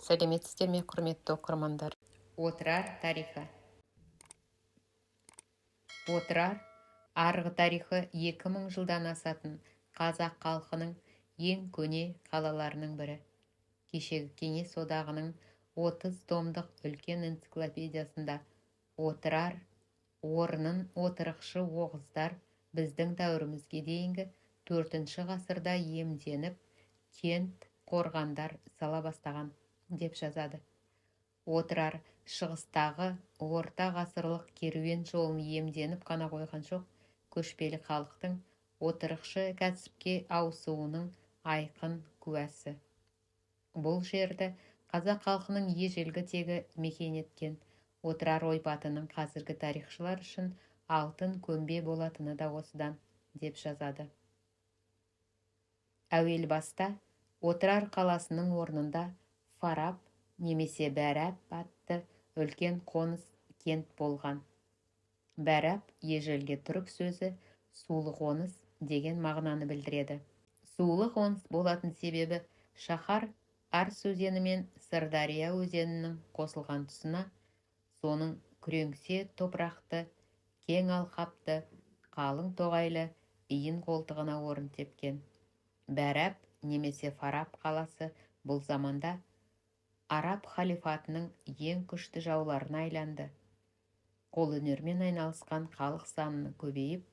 Сәлеметсіздер ме, құрметті оқырмандар! Отырар тарихы. Отырар арғы тарихы 2000 жылдан асатын қазақ халқының ең көне қалаларының бірі. Кешегі Кеңес Одағының 30 томдық үлкен энциклопедиясында Отырар орнын отырықшы оғыздар біздің дәуірімізге дейінгі 4 ғасырда иемденіп, кент, қорғандар сала бастаған деп жазады. Отырар шығыстағы орта ғасырлық керуен жолын иемденіп қана қойған жоқ, көшпелі халықтың отырықшы кәсіпке ауысуының айқын куәсі. Бұл жерді қазақ халқының ежелгі тегі мекен еткен. Отырар ойпатының қазіргі тарихшылар үшін алтын көмбе болатыны да осыдан, деп жазады. Әуел баста Отырар қаласының орнында Фараб немесе Бәрәп атты үлкен қоныс кент болған. Бәрәп ежелгі түрік сөзі, сулы қоныс деген мағынаны білдіреді. Сулы қоныс болатын себебі шаһар Арыс өзені мен Сырдария өзенінің қосылған тұсына, соның күреңсе топырақты, кең алқапты, қалың тоғайлы иін қолтығына орын тепкен. Бәрәп немесе Фараб қаласы бұл заманда Араб халифатының ең күшті жауларына айланды. Қолөнермен айналысқан халық санының көбейіп,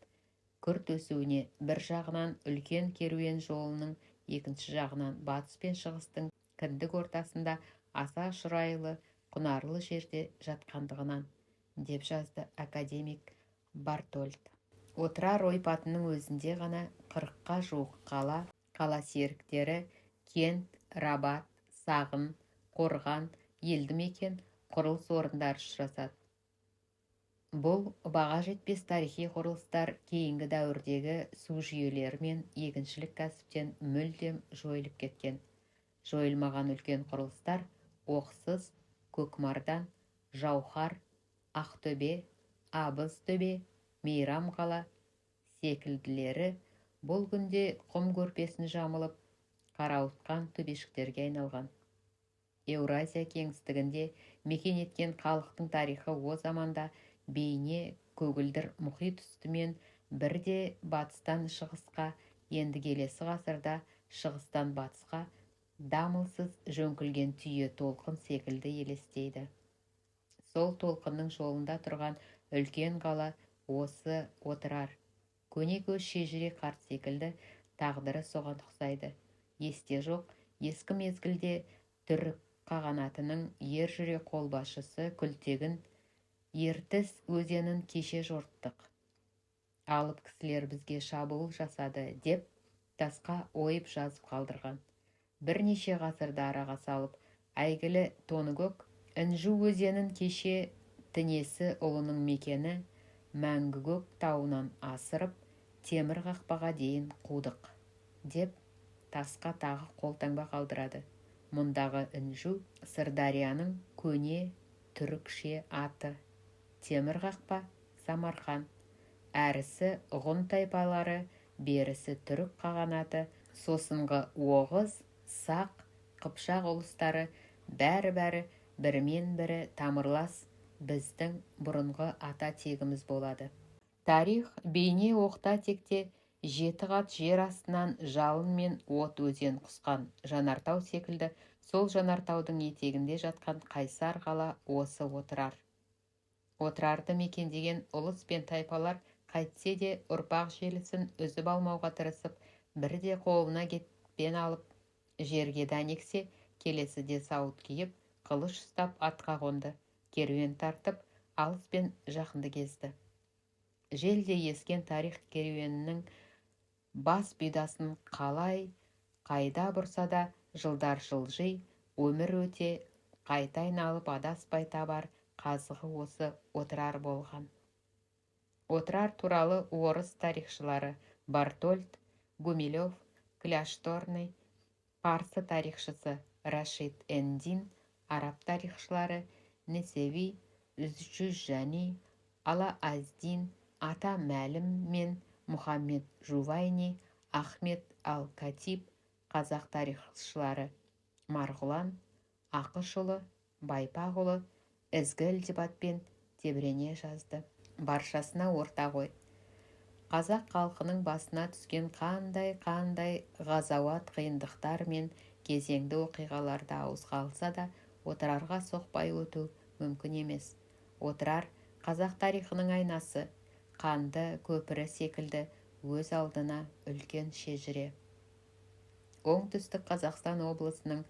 күрт өсуіне бір жағынан үлкен керуен жолының, екінші жағынан батыс пен шығыстың кіндік ортасында аса шұрайлы, құнарлы жерде жатқандығынан, деп жазды академик Бартольд. Отырар ойпатының өзінде ғана 40-қа жуық қала, қала серіктері, кент, рабат, сағын, қорған, елді мекен, құрылыс орындары ұшырасады. Бұл баға жетпес тарихи құрылыстар кейінгі дәуірдегі су жүйелері мен егіншілік кәсіптен мүлдем жойылып кеткен. Жойылмаған үлкен құрылыстар Оқсыз, Көкмардан, Жауһар, Ақтөбе, Абыз төбе, Мейрам қала секілділері бұл күнде құм көрпесін жамылып, қарауытқан төбешіктерге айналған. Еуразия кеңістігінде мекен еткен халықтың тарихы о заманда бейне көгілдір мұхит үстімен бірде батыстан шығысқа, енді келесі ғасырда шығыстан батысқа дамылсыз жөңкілген түйе толқын секілді елестейді. Сол толқынның жолында тұрған үлкен қала осы Отырар. Көне көз шежіре қарт секілді тағдыры соған ұқсайды. Есте жоқ, ескі мезгілде түрік қағанатының ер жүрек қолбасшысы Күлтегін Ертіс өзенін кеше жорттық. Алып кісілер бізге шабуыл жасады деп тасқа ойып жазып қалдырған. Бірнеше ғасырды араға салып, әйгілі Тоныкөк Інжу өзенін кеше Тінесі ұлының мекені Мәңгікөк тауынан асырып, темір қақпаға дейін қудық деп тасқа тағы қолтаңба қалдырады. Мұндағы Інжу Сырдарияның көне түрікше аты. Темір қақпа Самарқан. Әрісі ғұн тайпалары, берісі түрік қағанаты, сосынғы оғыз, сақ, қыпшақ ұлыстары бәрі-бәрі бірімен бірі тамырлас біздің бұрынғы ата тегіміз болады. Тарих бейне оқта-текте жеті қат жер астынан жалын мен от өзен құсқан жанартау секілді, сол жанартаудың етегінде жатқан қайсар қала осы Отырар. Отырарды мекендеген ұлыс пен тайпалар қайтсе де ұрпақ желісін үзіп алмауға тырысып, бірде қолына кетпен алып, жерге дән ексе, келесіде сауыт киіп, қылыш ұстап атқа қонды, керуен тартып, алыс пен жақынды кезді. Желде ескен тарих керуенінің бас бұйдасын қалай, қайда бұрса да жылдар жылжи, өмір өте, қайта айналып адаспай табар қазығы осы Отырар болған. Отырар туралы орыс тарихшылары Бартольд, Гумилев, Кляшторный, парсы тарихшысы Рашид Эндин, араб тарихшылары Несеви, Жүзжани, Ала Аздин, Ата Мәлім мен Мұхаммед Жувайни, Ахмет Ал-Катиб, қазақ тарихшылары Марғұлан, Ақышұлы, Байпақұлы ізгі ілтипатпен тебірене жазды. Баршасына ортақ ой. Қазақ халқының басына түскен қандай-қандай ғазауат қиындықтар мен кезеңді оқиғаларды ауызға алса да, Отырарға соқпай өту мүмкін емес. Отырар қазақ тарихының айнасы, қанды көпірі секілді өз алдына үлкен шежіре. Оңтүстік Қазақстан облысының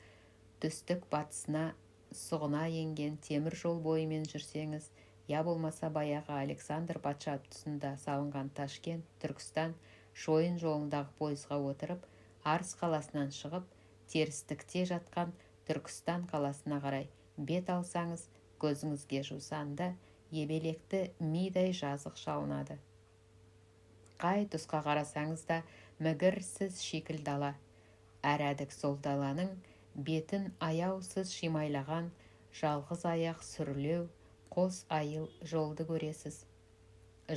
түстік батысына сұғына енген темір жол бойымен жүрсеңіз, я болмаса баяғы Александр патша тұсында салынған Ташкент, Түркістан, шойын жолындағы пойызға отырып, Арыс қаласынан шығып, терістікте жатқан Түркістан қаласына қарай бет алсаңыз, көзіңізге жусанды, ебелекті мидай жазық шалынады. Қай тұсқа қарасаңыз да мігірсіз шикіл дала. Әрәдік сол даланың бетін аяусыз шимайлаған жалғыз аяқ сүрлеу қос айыл жолды көресіз.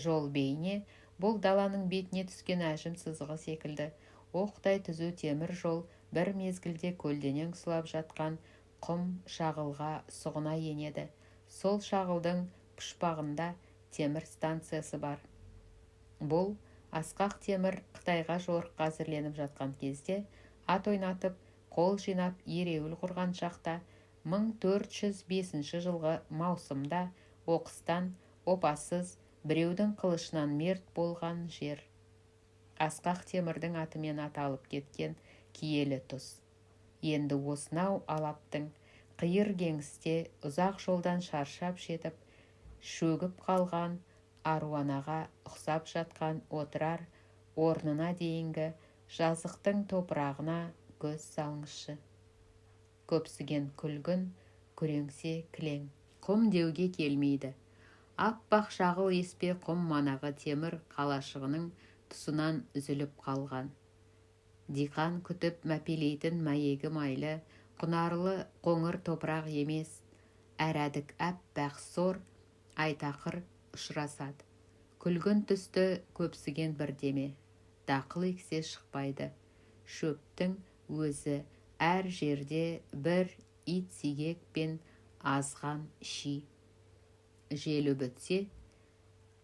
Жол бейне бұл даланың бетіне түскен әжім сызығы секілді. Оқтай түзу темір жол бір мезгілде көлденең сұлап жатқан құм шағылға сұғына енеді. Сол шағылдың пұшпағында темір станциясы бар. Бұл асқақ темір Қытайға жорыққа әзірленіп жатқан кезде ат ойнатып, қол жинап ереуіл құрған шақта 1405 жылғы маусымда оқыстан опасыз біреудің қылышынан мерт болған жер. Асқақ темірдің атымен аталып кеткен киелі тұс. Енді осынау алаптың қиыр кеңісте ұзақ жолдан шаршап жетіп, шөгіп қалған аруанаға ұқсап жатқан Отырар орнына дейінгі жазықтың топырағына көз салыңызшы. Көпсіген күлгін, күреңсе кілең. Құм деуге келмейді. Аппақ шағыл еспе құм манағы темір қалашығының тұсынан үзіліп қалған. Диқан күтіп мәпелейтін мәйегі майлы, құнарлы қоңыр топырақ емес, әрәдік әппақ сор, айтақыр ұшырасады. Күлгін түсті көпсіген бірдеме, дақыл ексе шықпайды. Шөптің өзі әр жерде бір ит сигек пен азған ши. Жел үбітсе,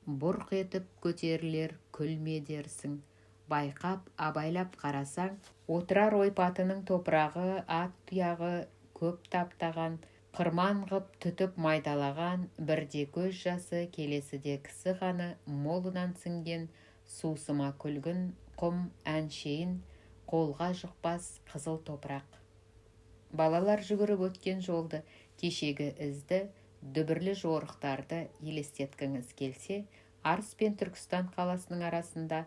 бұрқ етіп көтерілер күлме дерсің. Байқап, абайлап қарасаң, Отырар ойпатының топырағы ат тұяғы көп таптаған, қырман ғып түтіп майдалаған, бірде көз жасы, келесіде кісі қаны молынан сіңген сусыма күлгін құм әншейін қолға жұқпас қызыл топырақ. Балалар жүгіріп өткен жолды, кешегі ізді, дүбірлі жорықтарды елестеткіңіз келсе, Арыс пен Түркістан қаласының арасында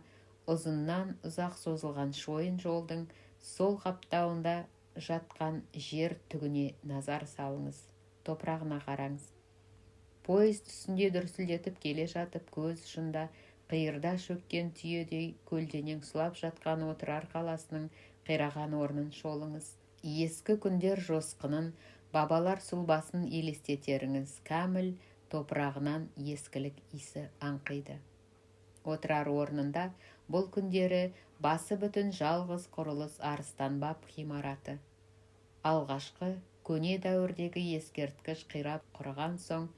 ұзыннан ұзақ созылған шойын жолдың сол қапталында жатқан жер түгіне назар салыңыз, топырағына қараңыз. Пойыз үстінде дүрсілдетіп келе жатып, көз ұшында қиырда шөккен түйедей көлденең сұлап жатқан Отырар қаласының қираған орнын шолыңыз. Ескі күндер жосқынын, бабалар сұлбасын елестетеріңіз кәміл топырағынан ескілік иісі аңқиды. Отырар орнында бұл күндері басы бүтін жалғыз құрылыс Арыстанбаб ғимараты. Алғашқы көне дәуірдегі ескерткіш қирап құрыған соң,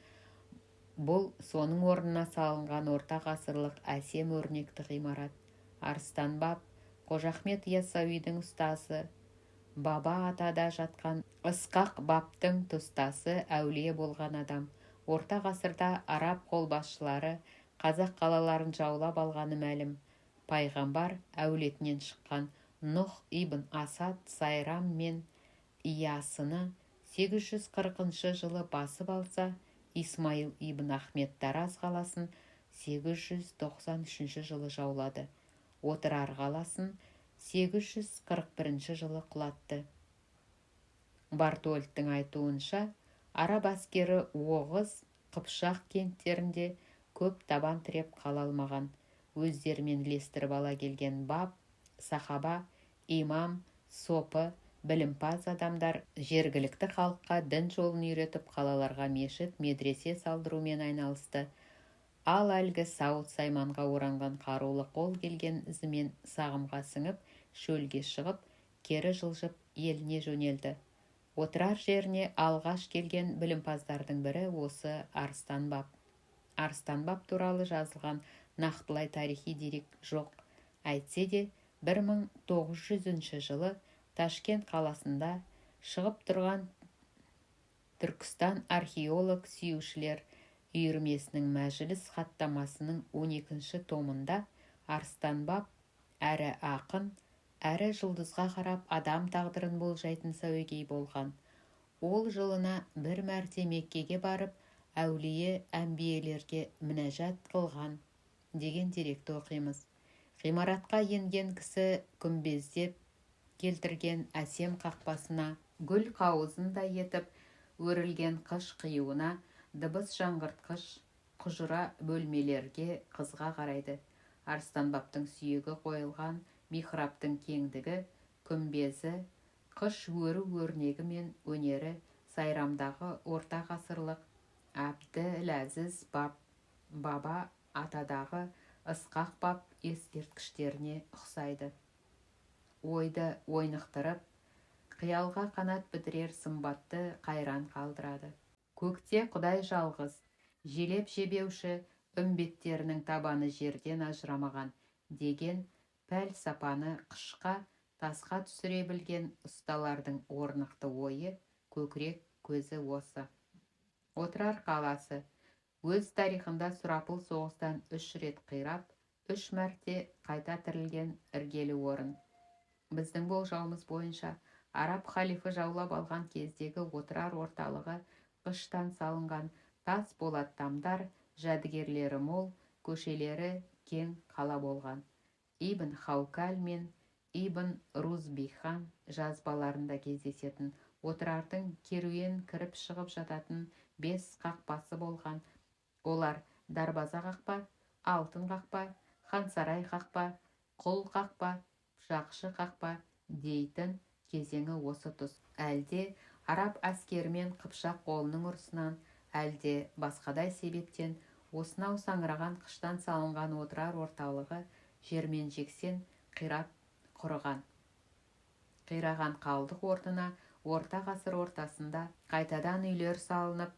бұл соның орнына салынған орта ғасырлық әсем өрнекті ғимарат. Арыстанбаб Қожа Ахмет Яссауидің ұстазы, Баба атада жатқан Ысқақ баптың тұстасы әулие болған адам. Орта ғасырда араб қолбасшылары қазақ қалаларын жаулап алғаны мәлім. Пайғамбар әулетінен шыққан Нұх ибн Асад Сайрам мен Иясыны 840 жылы басып алса, Исмаил ибн Ахмет Тараз қаласын 893 жылы жаулады. Отырар қаласын 841 жылы құлатты. Бартольдтың айтуынша, араб әскері Оғыз, Қыпшақ кенттерінде көп табан тіреп қала алмаған. Өздерімен ілестіріп ала келген баб, сахаба, имам, сопы, білімпаз адамдар жергілікті халыққа дін жолын үйретіп, қалаларға мешіт, медресе салдырумен айналысты. Ал әлгі сауыт сайманға оранған қарулы қол келген ізімен сағымға сіңіп, шөлге шығып, кері жылжып еліне жөнелді. Отырар жеріне алғаш келген білімпаздардың бірі осы Арыстанбаб. Арыстанбаб туралы жазылған нақтылай тарихи дерек жоқ. Әйтсе де 1900 жылы Ташкент қаласында шығып тұрған Түркістан археолог сүйушілер үйірмесінің мәжіліс хаттамасының 12 томында Арыстанбаб әрі ақын, әрі жұлдызға қарап адам тағдырын болжайтын сәуегей болған. Ол жылына бір мәрте Меккеге барып, әулие әмбиелерге мінәжат қылған деген деректі оқимыз. Ғимаратқа енген кісі күмбездеп келтірген әсем қақпасына, гүл қауызындай етіп өрілген қыш қиюына, дыбыс жаңғыртқыш құжыра бөлмелерге қызыға қарайды. Арыстанбабтың сүйегі қойылған михрабтың кеңдігі, күмбезі, қыш өру өрнегі мен өнері Сайрамдағы орта ғасырлық Әбділәзіз баб, Баба атадағы Ысқақ баб ескерткіштеріне ұқсайды. Ойды ойнықтырып, қиялға қанат бітірер сымбатты қайран қалдырады. Көкте Құдай жалғыз, желеп жебеуші үмбеттерінің табаны жерден ажырамаған деген пәлсапаны қышқа, тасқа түсіре білген ұсталардың орнықты ойы, көкірек көзі осы. Отырар қаласы өз тарихында сұрапыл соғыстан 3 рет қирап, 3 мәрте қайта тірілген іргелі орын. Біздің болжауымыз бойынша, араб халифы жаулап алған кездегі Отырар орталығы қыштан салынған тас болат тамдар, жәдігерлері мол, көшелері кең қала болған. Ибн Хаукал мен Ибн Рузбихан жазбаларында кездесетін Отырардың керуен кіріп шығып жататын 5 қақпасы болған. Олар дарбаза қақпа, алтын қақпа, хансарай қақпа, құл қақпа, пышақшы қақпа дейтін кезеңі осы тұс. Әлде араб әскерімен қыпшақ қолының ұрысынан, әлде басқадай себептен осынау саңыраған қыштан салынған Отырар орталығы жермен жексен қирап құрыған. Қираған қалдық орнына орта ғасыр ортасында қайтадан үйлер салынып,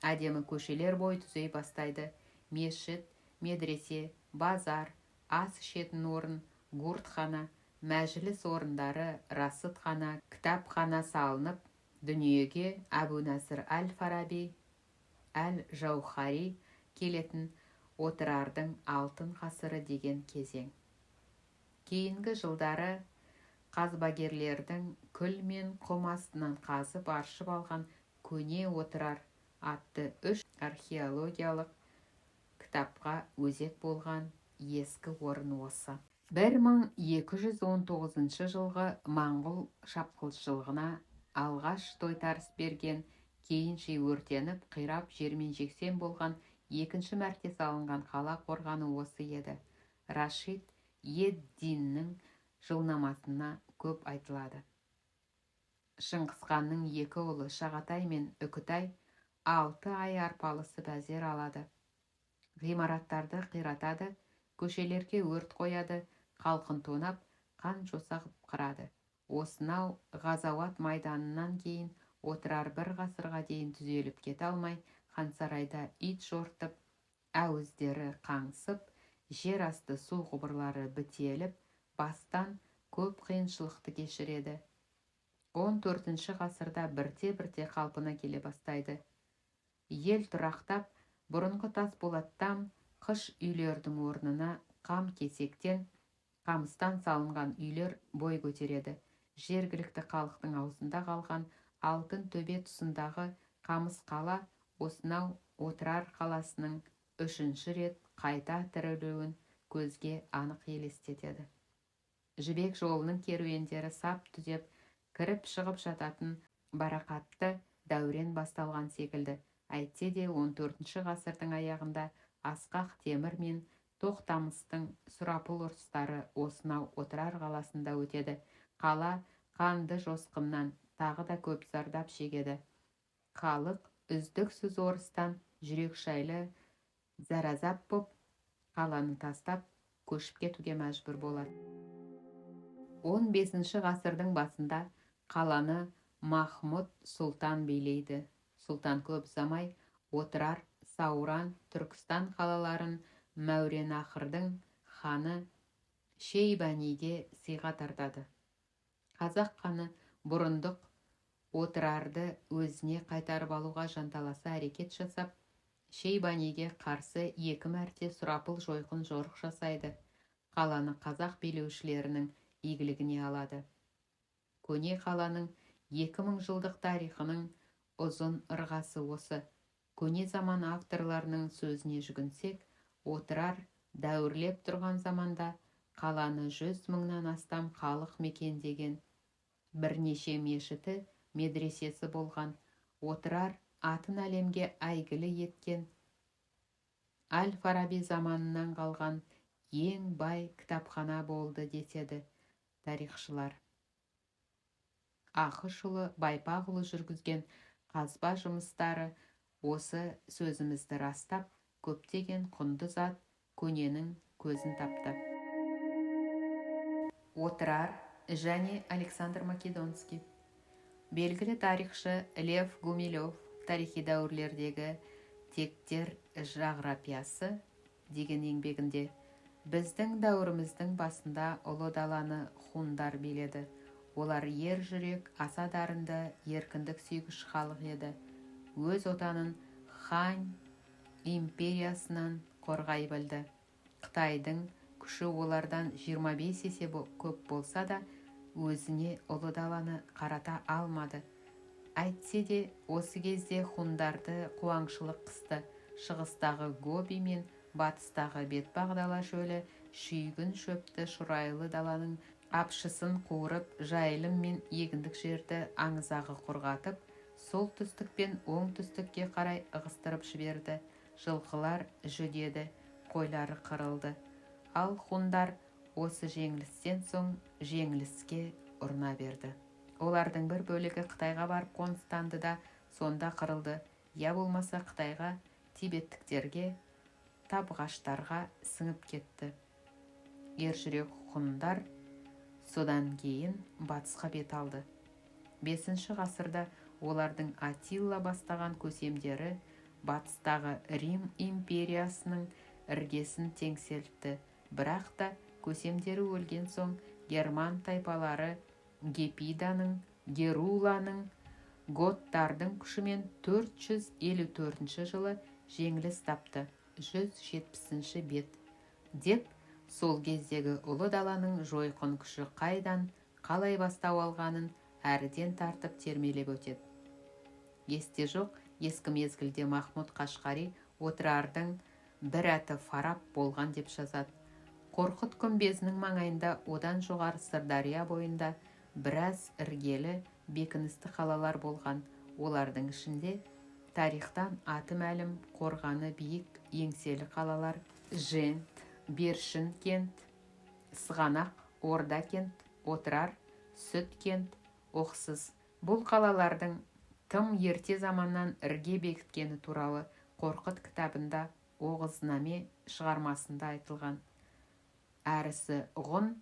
әдемі көшелер бой түзей бастайды. Мешіт, медресе, базар, ас ішетін орын, гуртхана, мәжіліс орындары, расытхана, кітапхана салынып, дүниеге Әбу Насыр әл-Фараби, әл-Жаухари келетін Отырардың алтын ғасыры деген кезең. Кейінгі жылдары қазбагерлердің күл мен құм астынан қазып аршып алған көне Отырар атты 3 археологиялық кітапқа өзек болған ескі орын осы. 1219 жылғы моңғол шапқыншылығына алғаш тойтарыс берген, кейінше өртеніп, қирап жермен жексен болған екінші мәрте салынған қала қорғаны осы еді. Рашид ед-Диннің жылнамасына көп айтылады. Шыңғысханның 2 ұлы Шағатай мен Үкітай 6 ай арпалысып әзер алады. Ғимараттарды қиратады, көшелерге өрт қояды, халқын тонап, қан жоса қып қырады. Осынау ғазауат майданынан кейін Отырар бір ғасырға дейін түзеліп кете алмай, хансарайда ит жортып, әуіздері қаңсып, жер асты су құбырлары бітеліп, бастан көп қиыншылықты кешіреді. 14 ғасырда бірте-бірте қалпына келе бастайды. Ел тұрақтап, бұрынғы тас болаттан қыш үйлердің орнына қам кесектен, қамыстан салынған үйлер бой көтереді. Жергілікті халықтың аузында қалған алтын төбе тұсындағы қамыс қала осынау Отырар қаласының 3-ші рет қайта тірілуін көзге анық елестетеді. Жібек жолының керуендері сап түзеп, кіріп шығып жататын барақатты дәурен басталған секілді. Әйтсе де 14 ғасырдың аяғында асқақ темір мен Тоқтамыстың сұрапыл ұрыстары осынау Отырар қаласында өтеді. Қала қанды жосқыннан тағы да көп зардап шегеді. Халық үздіксіз орыстан жүрек шайлы зәразап боп, қаланы тастап көшіп кетуге мәжбүр болады. 15 ғасырдың басында қаланы Махмұд сұлтан билейді. Сұлтан көп ұзамай Отырар, Сауран, Түркістан қалаларын Мәуереннахрдың ханы Шейбаниге сыйға тартады. Қазақ ханы Бұрындық Отырарды өзіне қайтарып алуға жанталаса әрекет жасап, Шейбаниге қарсы екі мәрте сұрапыл жойқын жорық жасайды. Қаланы қазақ билеушілерінің игілігіне алады. Көне қаланың 2000 жылдық тарихының ұзын ырғасы осы. Көне заман авторларының сөзіне жүгінсек, Отырар дәуірлеп тұрған заманда қаланы 100 мыңнан астам халық мекендеген, бірнеше мешіті, медресесі болған, Отырар атын әлемге әйгілі еткен Әл-Фараби заманынан қалған ең бай кітапхана болды деседі тарихшылар. Ақышұлы, Байпақұлы жүргізген қазба жұмыстары осы сөзімізді растап, көптеген құнды зат көненің көзін тапты. Отырар және Александр Македонский. Белгілі тарихшы Лев Гумилев «Тарихи дәуірлердегі тектер жағрапиясы» деген еңбегінде: «Біздің дәуіріміздің басында ұлы даланы хундар биледі. Олар ер жүрек, аса дарынды, еркіндік сүйгіш халық еді. Өз отанын Хань империясынан қорғай білді. Қытайдың күші олардан 25 есе көп болса да, өзіне ұлы даланы қарата алмады. Әйтсе де, осы кезде хундарды қуаңшылық қысты. Шығыстағы Гоби мен батыстағы Бетпақ дала шөлі шүйгін шөпті шұрайлы даланың апшысын қуырып, жайылым мен егіндік жерді аңызағы құрғатып, солтүстік пен оңтүстікке қарай ығыстырып жіберді. Жылқылар жүдеді, қойлары қырылды. Ал хундар осы жеңілістен соң жеңіліске ұрына берді. Олардың бір бөлігі Қытайға барып қоныстанды да, сонда қырылды, я болмаса Қытайға, тибеттіктерге, табғаштарға сіңіп кетті. Ержүрек хундар содан кейін батысқа бет алды. 5 ғасырда олардың Атилла бастаған көсемдері батыстағы Рим империясының іргесін теңселтті. Бірақ та көсемдері өлген соң герман тайпалары Гепиданың, Геруланың, Готтардың күшімен 454 жылы жеңіліс тапты. 170 бет», деп сол кездегі ұлы даланың жойқын күші қайдан, қалай бастау алғанын әріден тартып термелеп өтеді. Есте жоқ, ескі мезгілде Махмұд Қашқари Отырардың бір аты Фараб болған деп жазады. Қорқыт күмбезінің маңайында, одан жоғары Сырдария бойында біраз іргелі бекіністі қалалар болған. Олардың ішінде тарихтан аты мәлім, қорғаны биік, еңселі қалалар Жент, Бершін кент, Сығанақ, Орда кент, Отырар, Сүт кент, Оқсыз. Бұл қалалардың тым ерте заманнан ірге бекіткені туралы Қорқыт кітабында, Оғызнаме шығармасында айтылған. Әрісі ғұн,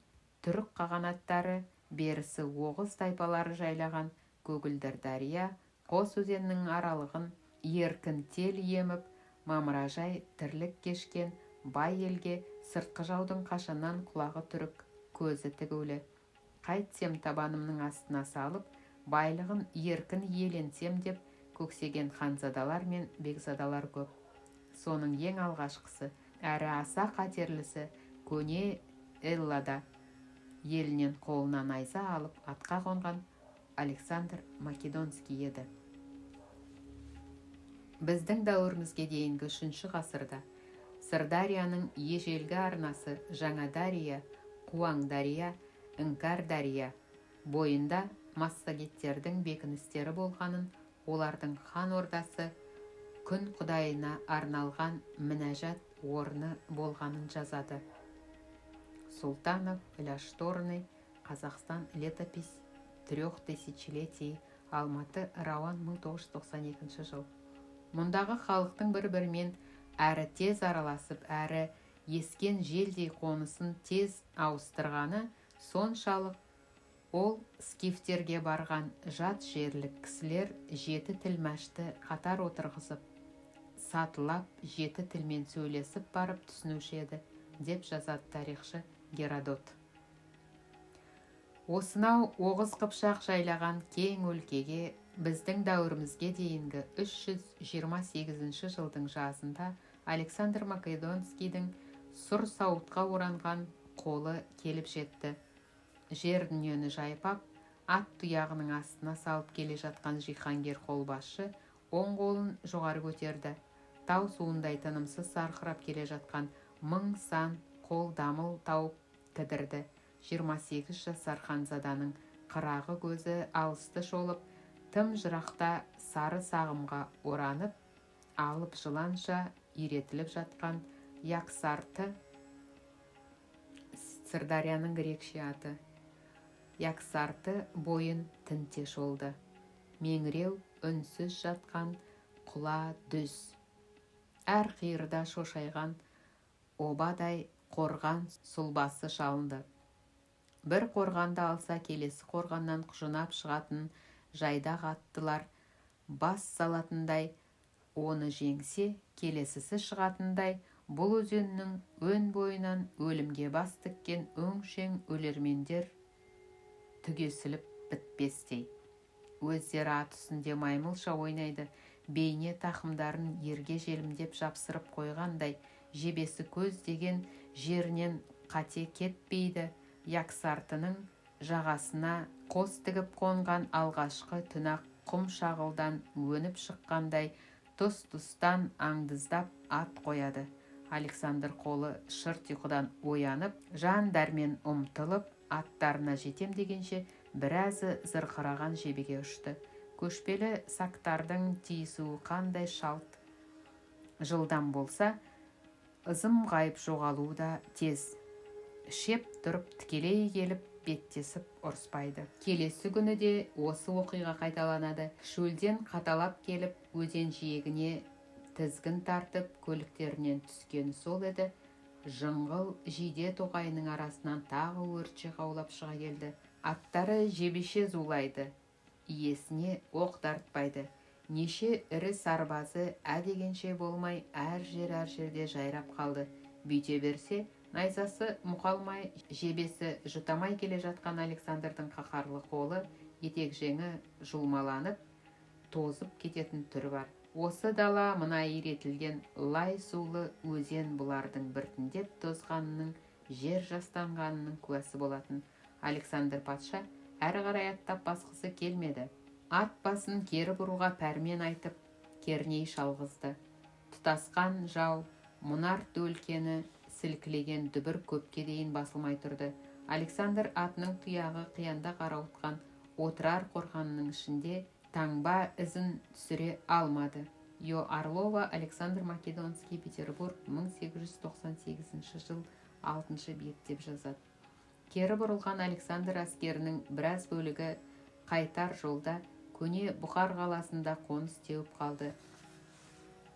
түрік қағанаттары, берісі оғыз тайпалары жайлаған көгілдір дария, қос өзеннің аралығын еркін тел еміп, мамыражай тірлік кешкен бай елге сыртқы жаудың қашаннан құлағы түрік, көзі тігулі. Қайтсем табанымның астына салып, байлығын еркін иеленсем деп көксеген ханзадалар мен бекзадалар көп. Соның ең алғашқысы, әрі аса қатерлісі көне Эллада елінен қолына найза алып атқа қонған Александр Македонский еді. Біздің дәуірімізге дейінгі 3 ғасырда Сырдарияның ежелгі арнасы Жаңадария, Қуаңдария, Іңкәрдария бойында массагеттердің бекіністері болғанын, олардың хан ордасы күн құдайына арналған мінәжат орны болғанын жазады. Султанов, Ляшторный, «Казахстан. Летопись трех тысячелетий», Алматы, Рауан, 1992 жыл. Мұндағы халықтың бір-бірімен әрі тез араласып, әрі ескен желдей қонысын тез ауыстырғаны соншалық. Ол скифтерге барған жат жерлік кісілер 7 тілмәшті қатар отырғызып, сатылап 7 тілмен сөйлесіп барып түсінуші еді, деп жазады тарихшы Геродот. Осынау Оғыз Қыпшақ жайлаған кең өлкеге біздің дәуірімізге дейінгі 328 жылдың жазында Александр Македонскийдің сұр сауытқа оранған қолы келіп жетті. Жер дүниені жайпап, ат тұяғының астына салып келе жатқан жиһангер қолбасшы оң қолын жоғары көтерді. Тау суындай тынымсыз сарқырап келе жатқан мың сан қол дамыл тауып кідірді. 28 жасар ханзаданың қырағы көзі алысты шолып, тым жырақта сары сағымға оранып, алып жыланша иретіліп жатқан Яксарты, Сырдарияның грекше аты, Яксарты бойын тінте шолды. Меңіреу үнсіз жатқан құла дүз. Әр қиырда шошайған обадай қорған сұлбасы шалынды. Бір қорғанды алса, келесі қорғаннан құжынап шығатын жайдақ аттылар бас салатындай, оны жеңсе, келесісі шығатындай, бұл өзеннің өн бойынан өлімге бас тіккен өңшең өлермендер түгесіліп бітпестей. Өздері ат үстінде маймылша ойнайды, бейне тақымдарын ерге желімдеп жапсырып қойғандай, жебесі көз деген жерінен қате кетпейді. Яксартының жағасына қос тігіп қонған алғашқы түнақ құм шағылдан өніп шыққандай тұс-тұстан аңдыздап ат қояды. Александр қолы шырт ұйқыдан оянып, жан дәрмен ұмтылып, аттарына жетем дегенше біразы зырқыраған жебеге ұшты. Көшпелі сақтардың тиісуі қандай шалт жылдам болса, ызым ғайып жоғалуы да тез. Шеп тұрып тікелей келіп беттесіп ұрыспайды. Келесі күні де осы оқиға қайталанады. Шөлден қаталап келіп, өзен жиегіне тізгін тартып, көліктерінен түскені сол еді, жыңғыл жиде тоғайының арасынан тағы өртше қаулап шыға келді. Аттары жебеше зулайды, иесіне оқ тартпайды. Неше ірі сарбазы ә дегенше болмай әр жер-әр жерде жайрап қалды. Бүйте берсе, найзасы мұқалмай, жебесі жұтамай келе жатқан Александрдың қаһарлы қолы етек жеңі жұлмаланып, тозып кететін түрі бар. Осы дала мына иретілген лай сулы өзен бұлардың біртіндеп тозғанының, жер жастанғанының куәсі болатын. Александр патша әрі қарай аттап басқысы келмеді. Ат басын кері бұруға пәрмен айтып, керней шалғызды. Тұтасқан жау мұнар өлкені сілкілеген дүбір көпке дейін басылмай тұрды. Александр атының тұяғы қиянда қарауытқан Отырар қорғанының ішінде таңба ізін түсіре алмады. Йо Орлова, Александр Македонский, Петербург, 1898 жыл, 6 бет деп жазады. Кері бұрылған Александр әскерінің біраз бөлігі қайтар жолда көне Бұхар қаласында қоныс теуіп қалды.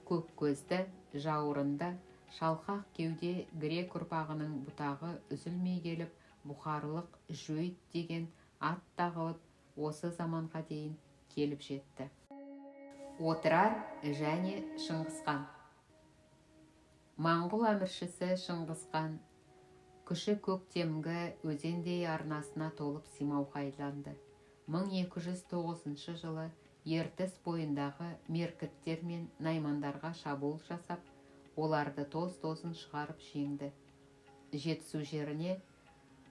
Көк көзді, жауырында, шалқақ кеуде грек ұрпағының бұтағы үзілмей келіп, бұхарлық жөйт деген ат тағылып, осы заманға дейін келіп жетті. Отырар және Шыңғысхан. Моңғол әміршісі Шыңғысхан күші көктемгі өзендей арнасына толып сыймауға айланды. 1209 жылы Ертіс бойындағы меркіттер мен наймандарға шабуыл жасап, оларды тоз-тозын шығарып жеңді. Жетісу жеріне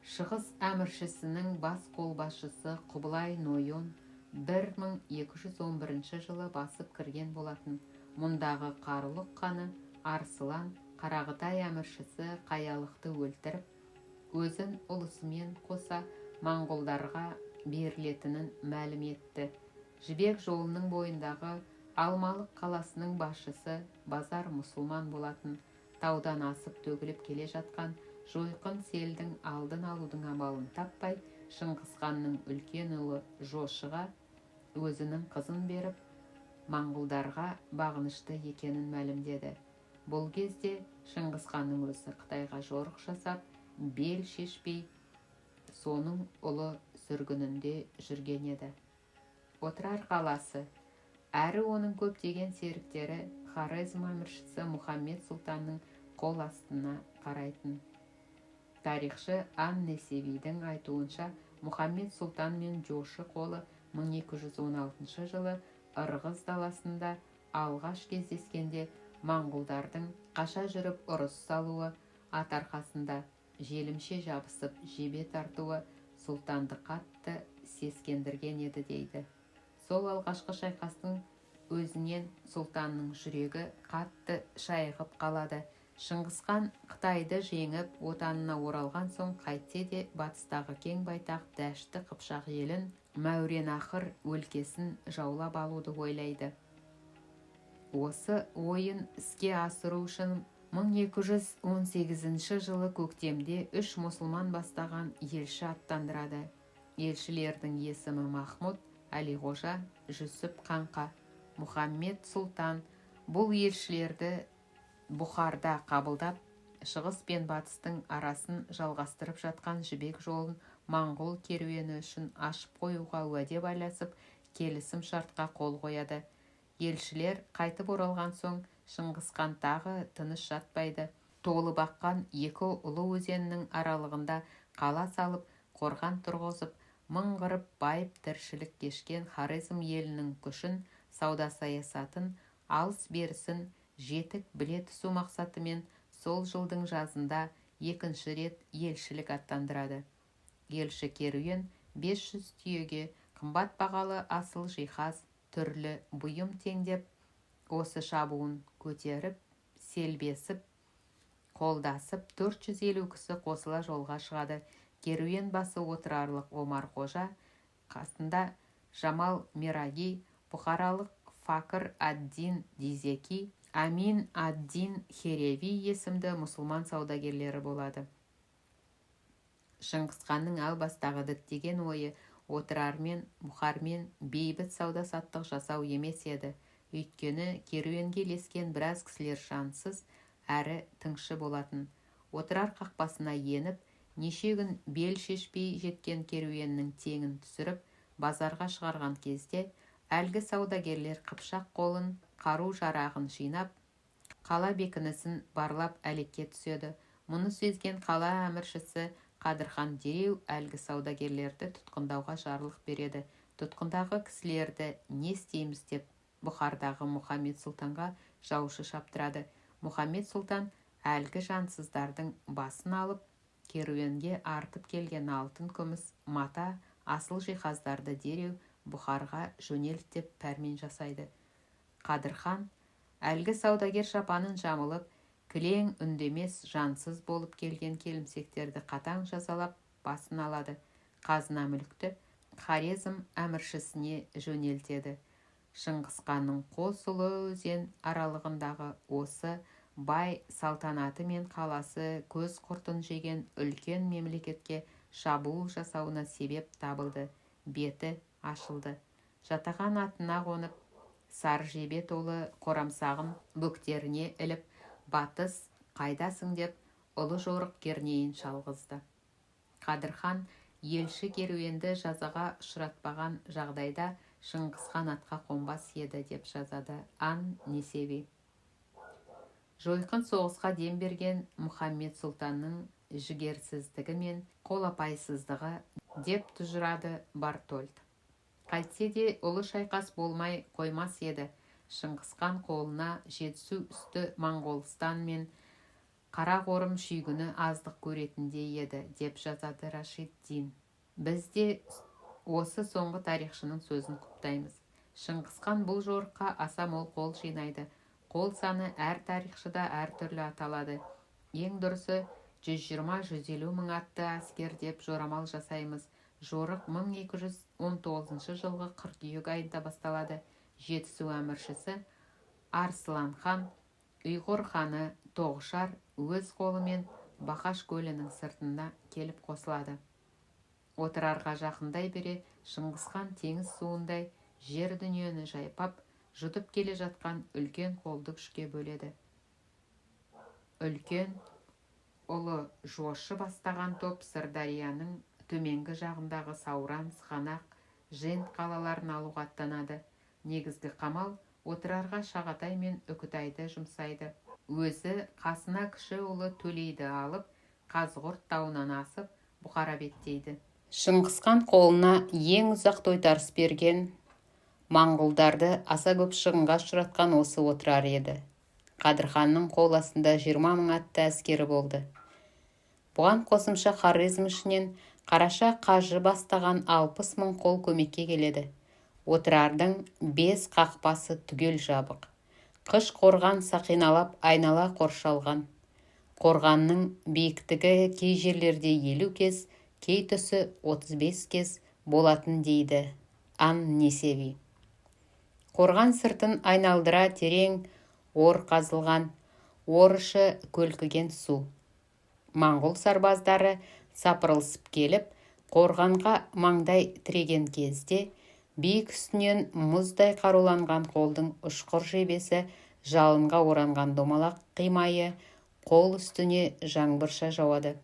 Шығыс әміршісінің бас қолбасшысы Құбылай Нойон 1211 жылы басып кірген болатын. Мұндағы Қарлұқ ханы Арсылан Қарағытай әміршісі Қаялықты өлтіріп, өзін ұлысымен қоса моңғолдарға берілетінін мәлім етті. Жібек жолының бойындағы Алмалық қаласының басшысы Базар мұсылман болатын. Таудан асып төгіліп келе жатқан жойқын селдің алдын алудың амалын таппай, Шыңғысханның үлкен ұлы Жошыға өзінің қызын беріп, моңғолдарға бағынышты екенін мәлімдеді. Бұл кезде Шыңғысханның өзі Қытайға жорық жасап, бел шешпей, соның ұлы сүргінінде жүрген еді. Отырар қаласы, әрі оның көптеген серіктері Хорезм әміршісі Мұхаммед сұлтанның қол астына қарайтын. Тарихшы Ан-Несевидің айтуынша, Мұхаммед сұлтан мен Жошы қолы 1216 жылы Ырғыз даласында алғаш кездескенде моңғолдардың қаша жүріп ұрыс салуы, ат арқасында желімше жабысып жебе тартуы сұлтанды қатты сескендірген еді дейді. Сол алғашқы шайқастың өзінен сұлтанның жүрегі қатты шайығып қалады. Шыңғысхан Қытайды жеңіп, отанына оралған соң қайтсе де батыстағы кең байтақ Дәшті Қыпшақ елін, Мәуереннахр өлкесін жаулап алуды ойлайды. Осы ойын іске асыру үшін 1218 жылы көктемде 3 мұсылман бастаған елші аттандырады. Елшілердің есімі Махмұд, Әлиғожа, Жүсіп Қаңқа. Мұхаммед сұлтан бұл елшілерді Бұхарда қабылдап, шығыс пен батыстың арасын жалғастырып жатқан жібек жолын моңғол керуені үшін ашып қоюға уәде байласып, келісім шартқа қол қояды. Елшілер қайтып оралған соң Шыңғысхан тағы тыныш жатпайды. Толып аққан екі ұлы өзеннің аралығында қала салып, қорған тұрғызып, мың қырып байып тіршілік кешкен Хорезм елінің күшін, сауда саясатын, алыс-берісін жетік біле түсу мақсатымен сол жылдың жазында екінші рет елшілік аттандырады. Елші керуен 500 түйеге қымбат бағалы асыл жиһаз, түрлі бұйым теңдеп, осы шабуын көтеріп, селбесіп, қолдасып 450 кісі қосыла жолға шығады. Керуен басы отырарлық Омар Қожа, қасында Жамал Мераги, бұхаралық Факр ад-Дин Дизеки, Амин ад-Дин Хереви есімді мұсылман саудагерлері болады. Шыңғысханның әу бастағы діттеген ойы Отырармен, Бұхармен бейбіт сауда-саттық жасау емес еді. Өйткені керуенге ілескен біраз кісілер жансыз әрі тыңшы болатын. Отырар қақпасына еніп, неше күн бел шешпей жеткен керуеннің теңін түсіріп, базарға шығарған кезде, әлгі саудагерлер қыпшақ қолын, қару-жарағын жинап, қала бекінісін барлап әлекке түседі. Мұны сезген қала әміршісі Қадырхан дереу әлгі саудагерлерді тұтқындауға жарлық береді. Тұтқындағы кісілерді не істейміз деп Бұхардағы Мұхаммед сұлтанға жаушы шаптырады. Мұхаммед сұлтан әлгі жансыздардың басын алып, керуенге артып келген алтын, күміс, мата, асыл жиһаздарды дереу Бұхарға жөнелт деп пәрмен жасайды. Қадырхан әлгі саудагер шапанын жамылып, кілең үндемес жансыз болып келген келімсектерді қатаң жазалап, басын алады. Қазына мүлікті Хорезм әміршісіне жөнелтеді. Шыңғысханның қос ұлы өзен аралығындағы осы бай салтанаты мен қаласы көз құртын жеген үлкен мемлекетке шабуыл жасауына себеп табылды, беті ашылды. Жатаған атына қонып, сары жебе толы қорамсағын бөктеріне іліп, батыс қайдасың деп ұлы жорық кернейін шалғызды. Қадырхан елші керуенді жазаға ұшыратпаған жағдайда Шыңғысхан атқа қонбас еді деп жазады Ан-Несеви. Жойқын соғысқа дем берген Мұхаммед сұлтанның жігерсіздігі мен қолапайсыздығы деп тұжырады Бартольд. Қайтсе де ұлы шайқас болмай қоймас еді. Шыңғысхан қолына Жетісу үсті Моңғолстан мен Қарақорым шүйгіні аздық көретіндей еді деп жазады Рашид Дин. Біз де осы соңғы тарихшының сөзін құптаймыз. Шыңғысхан бұл жорыққа аса мол қол жинайды. Қол саны әр тарихшыда әртүрлі аталады. Ең дұрысы 120-150 мың атты әскер деп жорамал жасаймыз. Жорық 1219 жылғы қыркүйек айында басталады. Жетісу әміршісі Арслан хан, Ұйғыр ханы Тоғышар өз қолымен Бақаш көлінің сыртында келіп қосылады. Отырарға жақындай бере Шыңғысхан теңіз суындай жер дүниені жайпап, жұтып келе жатқан үлкен қолды күшке бөледі. Үлкен ұлы Жошы бастаған топ Сырдарияның төменгі жағындағы Сауран, Сығанақ, Жент қалаларын алуға аттанады. Негізгі қамал Отырарға Шағатай мен Үкітайды жұмсайды. Өзі қасына кіші ұлы Төлейді алып, Қазығұрт тауынан асып, Бұқара беттейді. Шыңғысхан қолына ең ұзақ тойтарыс берген, моңғолдарды аса көп шығынға ұшыратқан осы Отырар еді. Қадырханның қол астында 20 000 атты әскері болды. Бұған қосымша Хорезм ішінен Қараша қажы бастаған 60 000 қол көмекке келеді. Отырардың бес қақпасы түгел жабық. Қыш қорған сақиналап айнала қоршалған. Қорғанның биіктігі кей жерлерде 50 кез, кей тұсы 35 кез болатын, дейді ан-Несеви. Қорған сыртын айналдыра терең ор қазылған, ор іші көлкіген су. Моңғол сарбаздары сапырылысып келіп, қорғанға маңдай тіреген кезде, биік үстінен мұздай қаруланған қолдың ұшқыр жебесі, жалынға оранған домалақ қимайы қол үстіне жаңбырша жауады.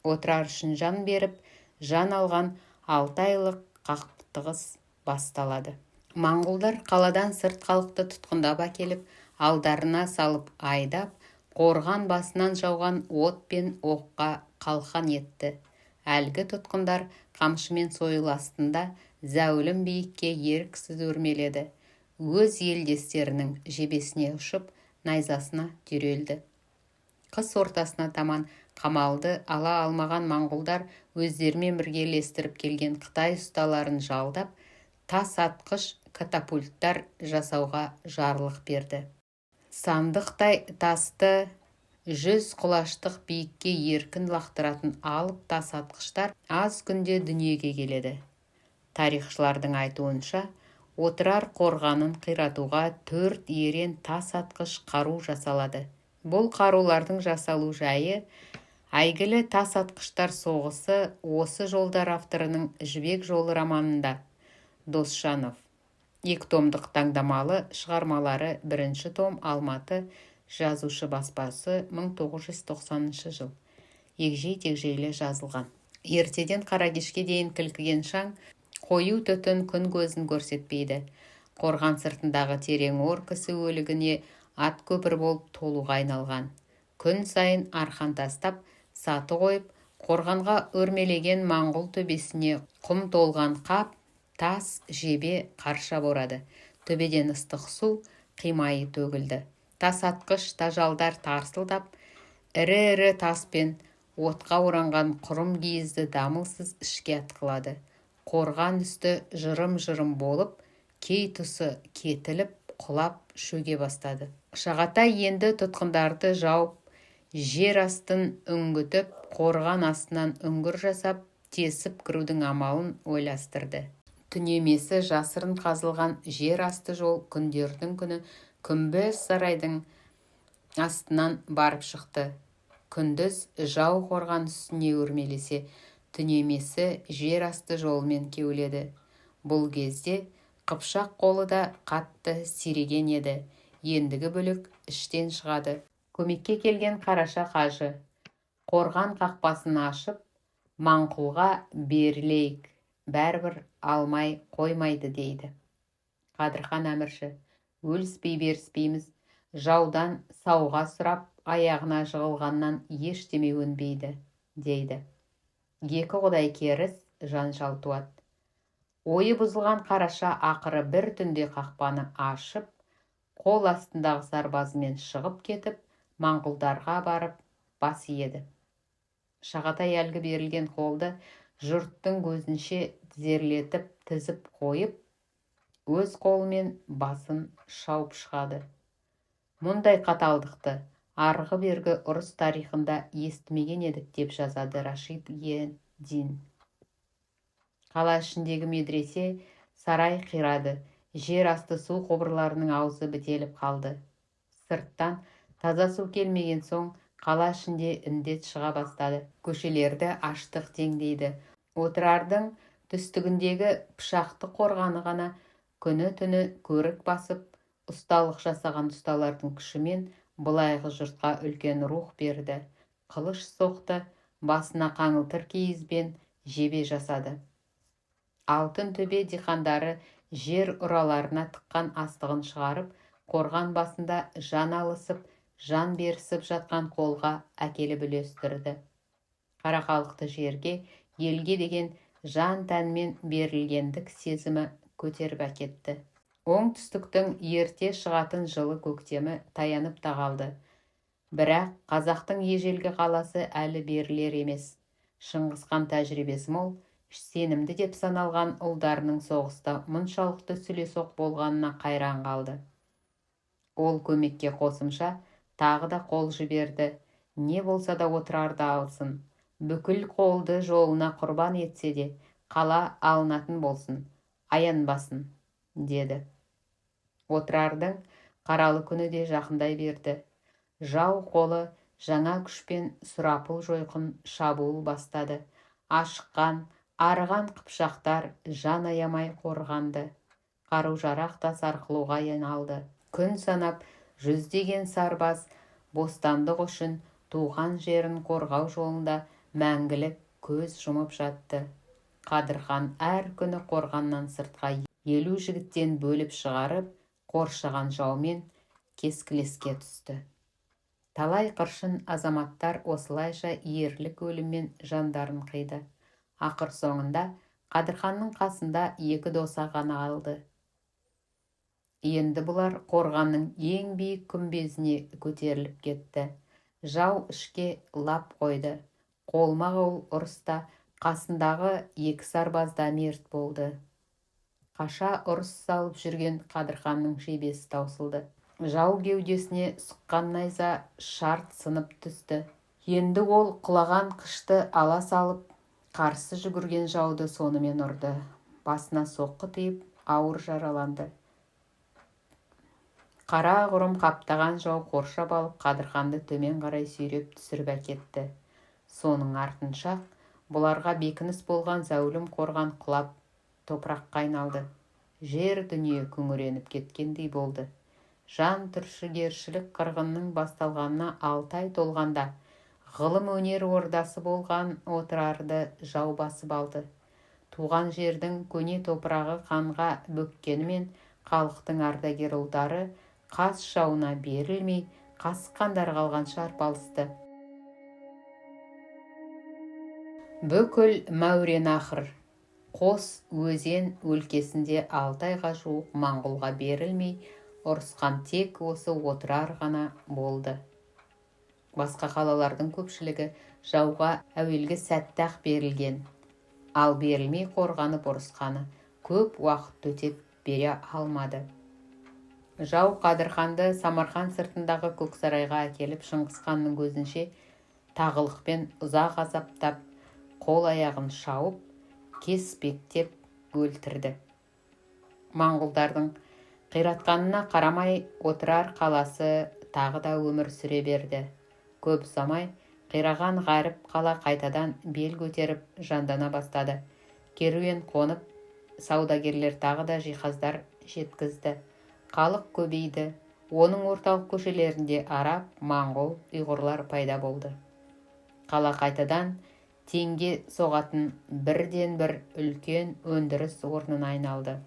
Отырар үшін жан беріп, жан алған 6 айлық қақтығыс басталады. Моңғолдар қаладан сырт халықты тұтқындап әкеліп, алдарына салып айдап, қорған басынан жауған от пен оққа қалқан етті. Әлгі тұтқындар қамшы мен сойыл астында зәулім биікке еріксіз өрмеледі. Өз елдестерінің жебесіне ұшып, найзасына түйрелді. Қыс ортасына таман қамалды ала алмаған моңғолдар өздерімен бірге ілестіріп келген қытай ұсталарын жалдап, тас атқыш катапульттар жасауға жарлық берді. Сандықтай тасты 100 құлаштық биікке еркін лақтыратын алып тас атқыштар аз күнде дүниеге келеді. Тарихшылардың айтуынша, Отырар қорғанын қиратуға төрт ерен тас атқыш қару жасалады. Бұл қарулардың жасалу жайы әйгілі «Тас атқыштар соғысы» осы жолдар авторының «Жібек жолы» романында, Досжанов. Екі томдық «Таңдамалы шығармалары», бірінші том, Алматы, «Жазушы» баспасы, 1990 жыл, егжей-тегжейлі жазылған. Ертеден қара кешке дейін кілкіген шаң, қою түтін күн көзін көрсетпейді. Қорған сыртындағы терең ор кісі өлігіне ат көпір болып толуға айналған. Күн сайын арқан тастап, саты қойып, қорғанға өрмелеген моңғол төбесіне құм толған қап, тас жебе қарша борады. Төбеден ыстық су қимайы төгілді. Тас атқыш тажалдар тарсылдап, ірі-ірі тас пен отқа оранған құрым киізді дамылсыз ішке атқылады. Қорған үсті жырым-жырым болып, кей тұсы кетіліп, құлап шөге бастады. Шағатай енді тұтқындарды жауып, жер астын үңгітіп, қорған астынан үңгір жасап, тесіп кірудің амалын ойластырды. Түнемесі жасырын қазылған жер асты жол күндердің күні күмбез сарайдың астынан барып шықты. Күндіз жау қорған үстіне өрмелесе, түнемесі жер асты жолымен кеуледі. Бұл кезде қыпшақ қолы да қатты сиреген еді. Ендігі бүлік іштен шығады. Көмекке келген Қараша қажы: «Қорған қақпасын ашып, Маңқұлға берілейік, бәрібір алмай қоймайды», – дейді. Қадырхан әмірші: «Өліспей беріспейміз, жаудан сауға сұрап, аяғына жығылғаннан ештеме өнбейді», – дейді. Екі құдай керіс жанжал туады. Ойы бұзылған Қараша ақыры бір түнде қақпаны ашып, қол астындағы сарбазымен шығып кетіп, моңғолдарға барып бас иеді. Шағатай әлгі берілген қолды жұрттың көзінше тізерлетіп тізіп қойып, өз қолымен басын шауып шығады. «Мұндай қаталдықты арғы-бергі ұрыс тарихында естімеген едік», – деп жазады Рашид ед-Дин. Қала ішіндегі медресе, сарай қирады. Жер асты су құбырларының аузы бітеліп қалды. Сырттан таза су келмеген соң, қала ішінде індет шыға бастады. Көшелерді аштық деңдейді. Отырардың түстігіндегі Пышақты қорғаны ғана күні-түні көрік басып, ұсталық жасаған ұсталардың күшімен былайғы жұртқа үлкен рух берді. Қылыш соқты. Басына қаңылтыр киізбен жебе жасады. Алтын төбе диқандары жер ұраларына тыққан астығын шығарып, қорған басында жан алысып, жан берісіп жатқан қолға әкеліп үлестірді. Қара халықты жерге, елге деген жан тәнмен берілгендік сезімі көтеріп әкетті. Оңтүстіктің ерте шығатын жылы көктемі таянып та қалды. Бірақ қазақтың ежелгі қаласы әлі берілер емес. Шыңғысхан тәжірибесі мол, сенімді деп саналған ұлдарының соғыста мұншалықты сүлесоқ болғанына қайран қалды. Ол көмекке қосымша тағы да қол жіберді. Не болса да Отырарды алсын. Бүкіл қолды жолына құрбан етсе де, қала алынатын болсын, аянбасын, деді. Отырардың қаралы күні де жақындай берді. Жау қолы жаңа күшпен сұрапыл жойқын шабуыл бастады. Ашыққан, арыған қыпшақтар жан аямай қорғанды. Қару-жарақ та сарқылуға айналды. Күн санап жүздеген сарбаз бостандық үшін туған жерін қорғау жолында мәңгілік көз жұмып жатты. Қадырхан әр күні қорғаннан сыртқа 50 жігіттен бөліп шығарып, қоршаған жаумен кескілеске түсті. Талай қыршын азаматтар осылайша ерлік өліммен жандарын қиды. Ақыр соңында Қадырханның қасында екі досы ғана қалды. Енді бұлар қорғанның ең биік күмбезіне көтеріліп кетті. Жау ішке лап қойды. Қолма-қол ұрыста қасындағы екі сарбаз да мерт болды. Қаша ұрыс салып жүрген Қадырханның жебесі таусылды. Жау кеудесіне сұққан найза шарт сынып түсті. Енді ол құлаған қышты ала салып, қарсы жүгірген жауды сонымен ұрды. Басына соққы тиіп, ауыр жараланды. Қара құрым қаптаған жау қоршап алып, Қадырханды төмен қарай сүйреп түсіріп әкетті. Соның артынша бұларға бекініс болған зәулім қорған құлап, топыраққа айналды. Жер дүние күңіреніп кеткендей болды. Жан түршігершілік қырғынның басталғанына 6 ай толғанда, ғылым өнер ордасы болған Отырарды жау басып алды. Туған жердің көне топырағы қанға бөккенімен халықтың ардагер ұлдары қас жауына берілмей, қасық қандары қалғанша арпалысты. Бүкіл Мәуереннахр қос өзен өлкесінде 6 айға жуық моңғолға берілмей ұрысқан тек осы Отырар ғана болды. Басқа қалалардың көпшілігі жауға әуелгі сәтте-ақ берілген, ал берілмей қорғанып ұрысқаны көп уақыт төтеп бере алмады. Жау Қадырханды Самарқан сыртындағы Көксарайға әкеліп, Шыңғысханның көзінше тағылықпен ұзақ азаптап, қол аяғын шауып, кеспектеп өлтірді. Моңғолдардың қиратқанына қарамай Отырар қаласы тағы да өмір сүре берді. Көп ұзамай қираған ғаріп қала қайтадан бел көтеріп жандана бастады. Керуен қонып, саудагерлер тағы да жиһаздар жеткізді. Халық көбейді. Оның орталық көшелерінде араб, моңғол, ұйғырлар пайда болды. Қала қайтадан теңге соғатын бірден-бір үлкен өндіріс орнына айналды.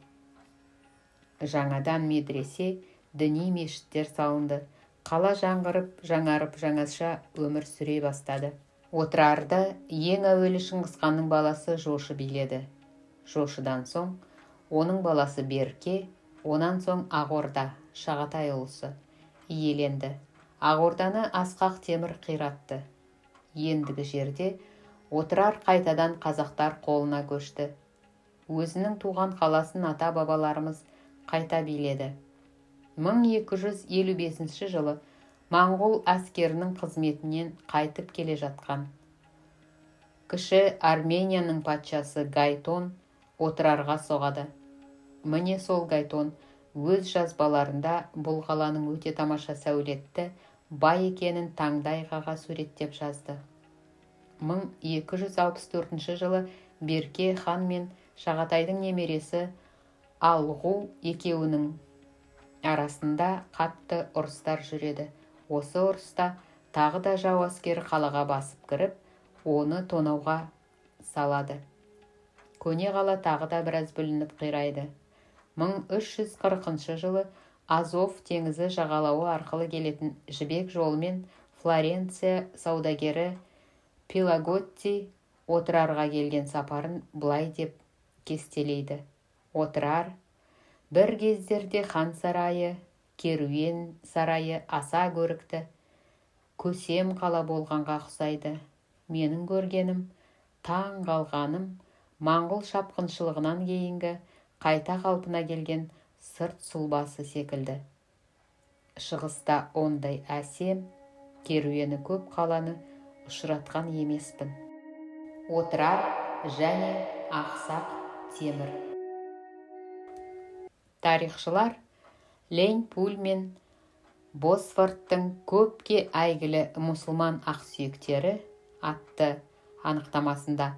Жаңадан медресе, діни мешіттер салынды. Қала жаңғырып, жаңарып, жаңаша өмір сүре бастады. Отырарды ең әуелі Шыңғысханның баласы Жошы биледі. Жошыдан соң оның баласы Берке, онан соң Ақорда, Шағатай ұлысы иеленді. Ақорданы асқақ темір қиратты. Ендігі жерде Отырар қайтадан қазақтар қолына көшті. Өзінің туған қаласын ата-бабаларымыз қайта биледі. 1255 жылы моңғол әскерінің қызметінен қайтып келе жатқан кіші Арменияның патшасы Гайтон Отырарға соғады. Міне сол Гайтон өз жазбаларында бұл қаланың өте тамаша сәулетті, бай екенін таңдай қаға суреттеп жазды. 1264 жылы Берке хан мен Шағатайдың немересі Алғу екеуінің арасында қатты ұрыстар жүреді. Осы ұрыста тағы да жау әскері қалаға басып кіріп, Оны тонауға салады. Көне қала тағы да біраз бүлініп қирайды. 1340 жылы Азов теңізі жағалауы арқылы келетін Жібек жолымен Флоренция саудагері Пилаготти Отырарға келген сапарын былай деп кестелейді. Отырар бір кездерде хан сарайы, керуен сарайы аса көрікті, көсем қала болғанға ұқсайды. Менің көргенім, таң қалғаным, моңғол шапқыншылығынан кейінгі қайта қалпына келген сырт сұлбасы секілді. Шығыста ондай әсем, керуені көп қаланы ұшыратқан емеспін. Отырар және Ақсақ Темір. Тарихшылар Лень Пуль мен Босфордтың көпке әйгілі «Мұсылман ақсүйектері» атты анықтамасында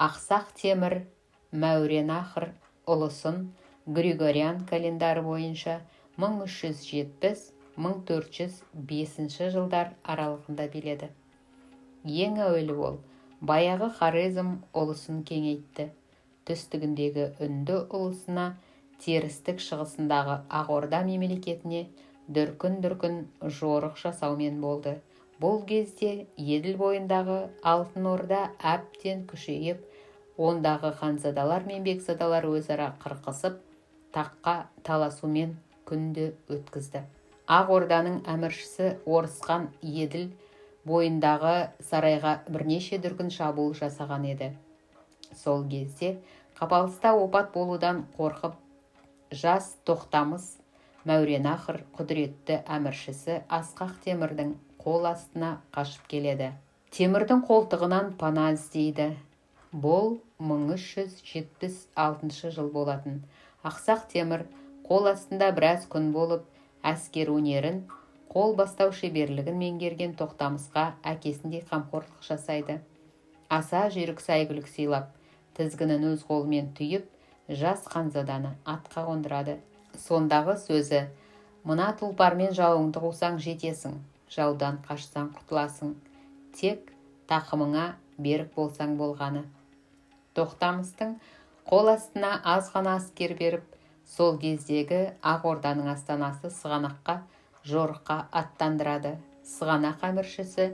Ақсақ Темір Мәуереннахр ұлысын Григориан календары бойынша 1370-1405 жылдар аралығында биледі. Ең әуелі ол баяғы Хорезм ұлысын кеңейтті. Түстігіндегі Үнді ұлысына, терістік шығысындағы Ақ Орда мемлекетіне дүркін-дүркін жорық жасаумен болды. Бұл кезде Еділ бойындағы Алтын Орда әбден күшейіп, ондағы ханзадалар мен бекзадалар өзара қырқысып, таққа таласумен күнді өткізді. Ақ Орданың әміршісі Орысхан Еділ бойындағы сарайға бірнеше дүркін шабуыл жасаған еді. Сол кезде қапалыста опат болудан қорқып, жас Тоқтамыс Мәуереннахр құдіретті әміршісі Асқақ Темірдің қол астына қашып келеді. Темірдің қолтығынан пана іздейді. Бұл 1376 жыл болатын. Ақсақ Темір қол астында біраз күн болып, әскер өнерін, қол бастау шеберлігін меңгерген Тоқтамысқа әкесіндей қамқорлық жасайды. Аса жүйрік сәйгүлік сыйлап, тізгінін өз қолымен түйіп, жас ханзаданы атқа қондырады. Сондағы сөзі: «Мына тұлпармен жауыңды қусаң жетесің, жаудан қашсаң құтыласың. Тек тақымыңа берік болсаң болғаны». Тоқтамыстың қол астына аз ғана әскер беріп, сол кездегі Ақ Орданың астанасы Сығанаққа жорыққа аттандырады. Сығанақ әміршісі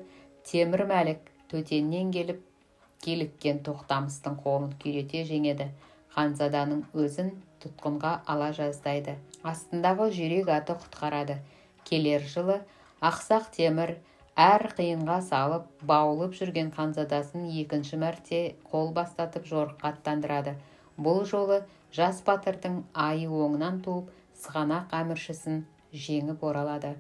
Темір Мәлік төтеннен келіп киліккен Тоқтамыстың қолын күйрете жеңеді. Ханзаданың өзін тұтқынға ала жаздайды. Астындағы жүйрік аты құтқарады. Келер жылы Ақсақ Темір әр қиынға салып, баулып жүрген ханзадасын екінші мәрте қол бастатып жорыққа аттандырады. Бұл жолы жас батырдың айы оңынан туып, Сығанақ әміршісін жеңіп оралады.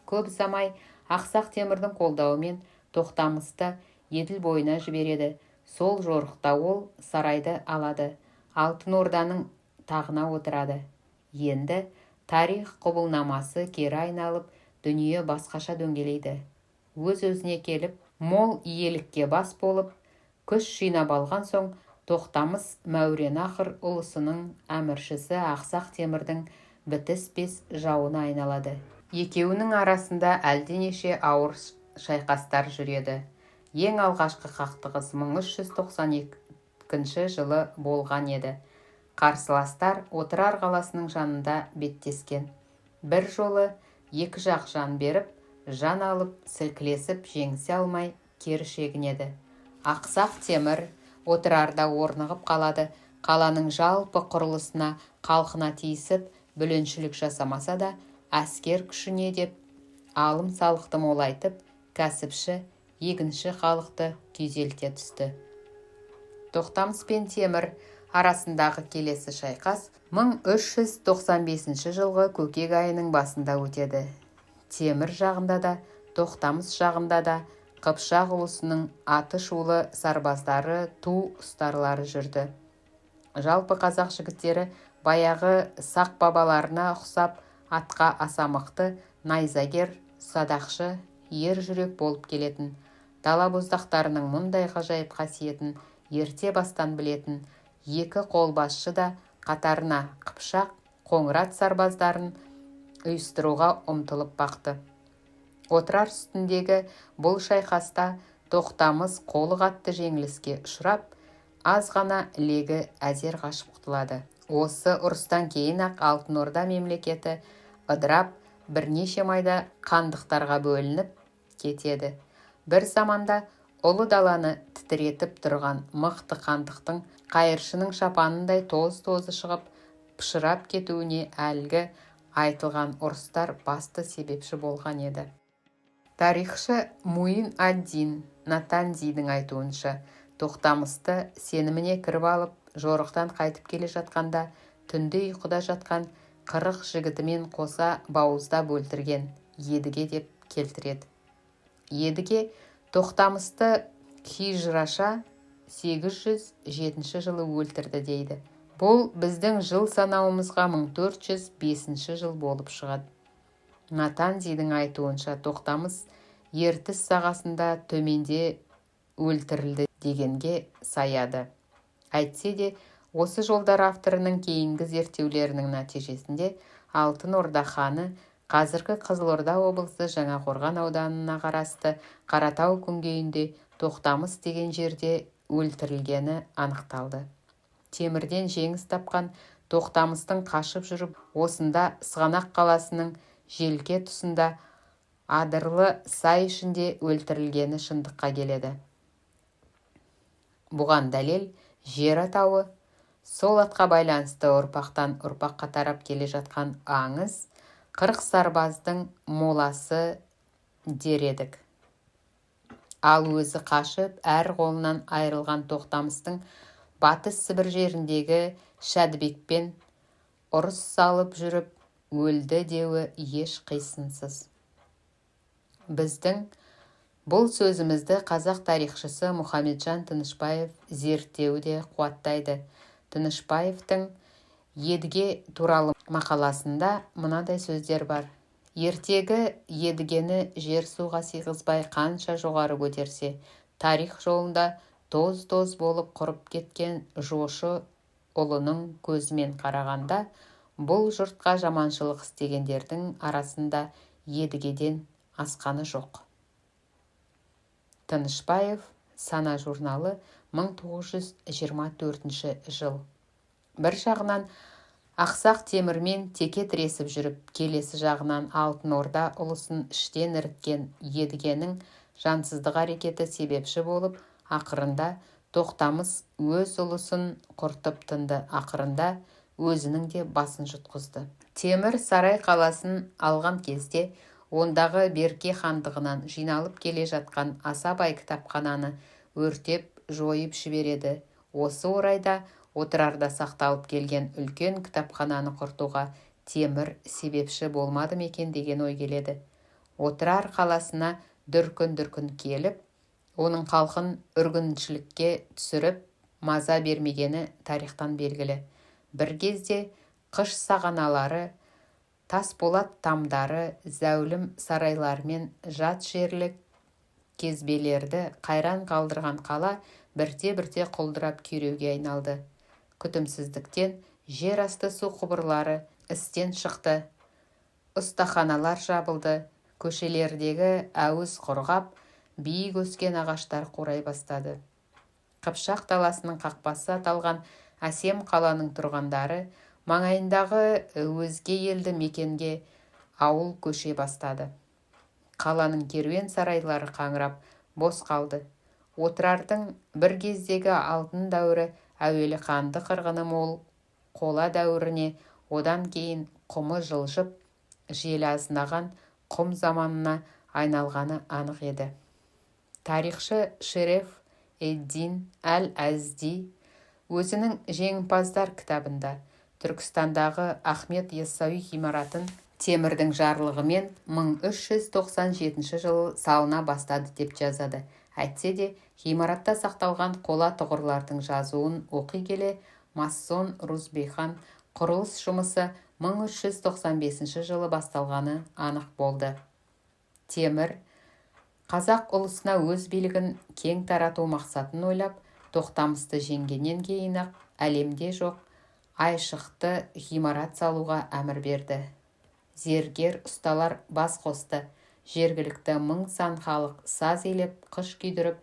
Көп ұзамай Ақсақ Темірдің қолдауымен Тоқтамысты Еділ бойына жібереді. Сол жорықта ол сарайды алады. Алтын Орданың тағына отырады. Енді тарих құбылнамасы кері айналып, дүние басқаша дөңгелейді. Өз-өзіне келіп, мол иелікке бас болып, күш жинап алған соң Тоқтамыс Мәуереннахр ұлысының әміршісі Ақсақ Темірдің бітіспес жауына айналады. Екеуінің арасында әлденеше ауыр шайқастар жүреді. Ең алғашқы қақтығыс 1392 жылы болған еді. Қарсыластар Отырар қаласының жанында беттескен. Бір жолы екі жақ жан беріп, жан алып, сілкілесіп жеңісе алмай кері шегінеді. Ақсақ Темір Отырарда орнығып қалады. Қаланың жалпы құрылысына, халқына тиісіп, бүліншілік жасамаса да, әскер күшіне деп алым салықты молайтып, кәсіпші, егінші халықты күйзелте түсті. Тоқтамыс пен Темір арасындағы келесі шайқас 1395 жылғы көкек айының басында өтеді. Темір жағында да, Тоқтамыс жағында да Қыпшақ ұлысының аты шулы сарбаздары, ту ұстарлары жүрді. Жалпы қазақ жігіттері баяғы сақ бабаларына ұқсап атқа аса мықты, найзагер, садақшы, ер жүрек болып келетін. Дала боздақтарының мұндай ғажайып қасиетін ерте бастан білетін екі қолбасшы да қатарына қыпшақ, қоңырат сарбаздарын ұйыстыруға ұмтылып бақты. Отырар үстіндегі бұл шайқаста Тоқтамыс қолы қатты жеңіліске ұшырап, аз ғана легі әзер қашып құтылады. Осы ұрыстан кейін-ақ Алтын Орда мемлекеті ыдырап, бірнеше майда хандықтарға бөлініп кетеді. Бір заманда ұлы даланы тітіретіп тұрған мықты хандықтың қайыршының шапанындай тоз-тозы шығып, пышырап кетуіне әлгі айтылған ұрыстар басты себепші болған еді. Тарихшы Муин ад-Дин Натанзидің айтуынша, Тоқтамысты сеніміне кіріп алып, жорықтан қайтып келе жатқанда түнде ұйқыда жатқан 40 жігітімен қоса бауыздап өлтірген Едіге деп келтіреді. Едіге Тоқтамысты хижраша 807 жылы өлтірді дейді. Бұл біздің жыл санауымызға 1405 жыл болып шығады. Натанзидің айтуынша, Тоқтамыс Ертіс сағасында төменде өлтірілді дегенге саяды. Әйтсе де, осы жолдар авторының кейінгі зерттеулерінің нәтижесінде Алтын Орда ханы қазіргі Қызылорда облысы Жаңақорған ауданына қарасты Қаратау күнгейінде Тоқтамыс деген жерде өлтірілгені анықталды. Темірден жеңіс тапқан Тоқтамыстың қашып жүріп, осында Сығанақ қаласының желке тұсында адырлы сай ішінде өлтірілгені шындыққа келеді. Бұған дәлел жер атауы, сол атқа байланысты ұрпақтан ұрпаққа тарап келе жатқан аңыз, 40 сарбаздың моласы дер едік. Ал өзі қашып, әр қолынан айырылған Тоқтамыстың Батыс Сібір жеріндегі Шәдібекпен ұрыс салып жүріп өлді деуі еш қисынсыз. Біздің бұл сөзімізді қазақ тарихшысы Мұхамеджан Тынышбаев зерттеуі де қуаттайды. Тынышбаевтың Едіге туралы мақаласында мынадай сөздер бар. Ертегі Едігені жер суға сыйғызбай қанша жоғары көтерсе, тарих жолында тоз-тоз болып құрып кеткен Жошы ұлының көзімен қарағанда, бұл жұртқа жаманшылық істегендердің арасында Едігеден асқаны жоқ. Тынышбаев, Сана журналы, 1924 жыл. Бір жағынан Ақсақ Темірмен теке тіресіп жүріп, келесі жағынан Алтын Орда ұлысын іштен іріткен Едігенің жансыздық әрекеті себепші болып, ақырында Тоқтамыс өз ұлысын құртып тынды, ақырында өзінің де басын жұтқызды. Темір Сарай қаласын алған кезде ондағы Берке хандығынан жиналып келе жатқан аса бай кітапхананы өртеп жойып жібереді. Осы орайда Отырарда сақталып келген үлкен кітапхананы құртуға Темір себепші болмады ма екен деген ой келеді. Отырар қаласына дүркін-дүркін келіп, оның халқын үргіншілікке түсіріп, маза бермегені тарихтан белгілі. Бір кезде қыш сағаналары, тасболат тамдары, зәулім сарайлармен жат жерлік кезбелерді қайран қалдырған қала бірте-бірте құлдырап күйреуге айналды. Күтімсіздіктен жер асты су құбырлары істен шықты, ұстаханалар жабылды, көшелердегі әуіз құрғап, биік өскен ағаштар қурай бастады. Қыпшақ даласының қақпасы аталған әсем қаланың тұрғандары маңайындағы өзге елді мекенге ауыл көше бастады. Қаланың керуен сарайлары қаңырап бос қалды. Отырардың бір кездегі алтын дәуірі әуелі қанды қырғыны мол қола дәуіріне, одан кейін құмы жылжып, желі азынаған құм заманына айналғаны анық еді. Тарихшы Шереф Эддин әл-Әзди өзінің «Жеңімпаздар» кітабында Түркістандағы Ахмет Яссауи ғимаратын Темірдің жарлығымен 1397 жылы салына бастады деп жазады. Әйтсе де, ғимаратта сақталған қола тұғырлардың жазуын оқи келе, массон Рузбехан құрылыс жұмысы 1395 жылы басталғаны анық болды. Темір қазақ ұлысына өз билігін кең тарату мақсатын ойлап, Тоқтамысты жеңгеннен кейін-ақ әлемде жоқ айшықты ғимарат салуға әмір берді. Зергер ұсталар бас қосты. Жергілікті мың сан халық саз илеп, қыш күйдіріп,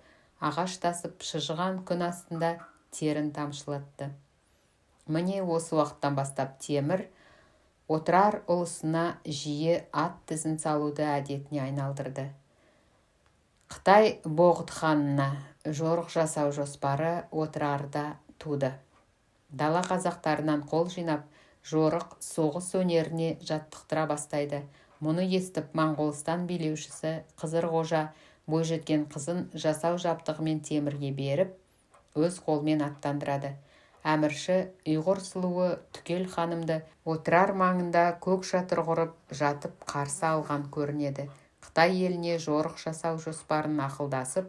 ағаш тасып, шыжыған күн астында терін тамшылатты. Міне, осы уақыттан бастап Темір Отырар ұлысына жиі ат тізін салуды әдетіне айналдырды. Қытай Боғдыханына жорық жасау жоспары Отырарда туды. Дала қазақтарынан қол жинап, жорық соғыс өнеріне жаттықтыра бастайды. Мұны естіп, Моңғолстан билеушісі Қызыр Қожа бойжеткен қызын жасау жабдығымен Темірге беріп, өз қолымен аттандырады. Әмірші ұйғыр сұлуы Түкел ханымды Отырар маңында көк шатыр құрып жатып қарсы алған көрінеді. Қытай еліне жорық жасау жоспарын ақылдасып,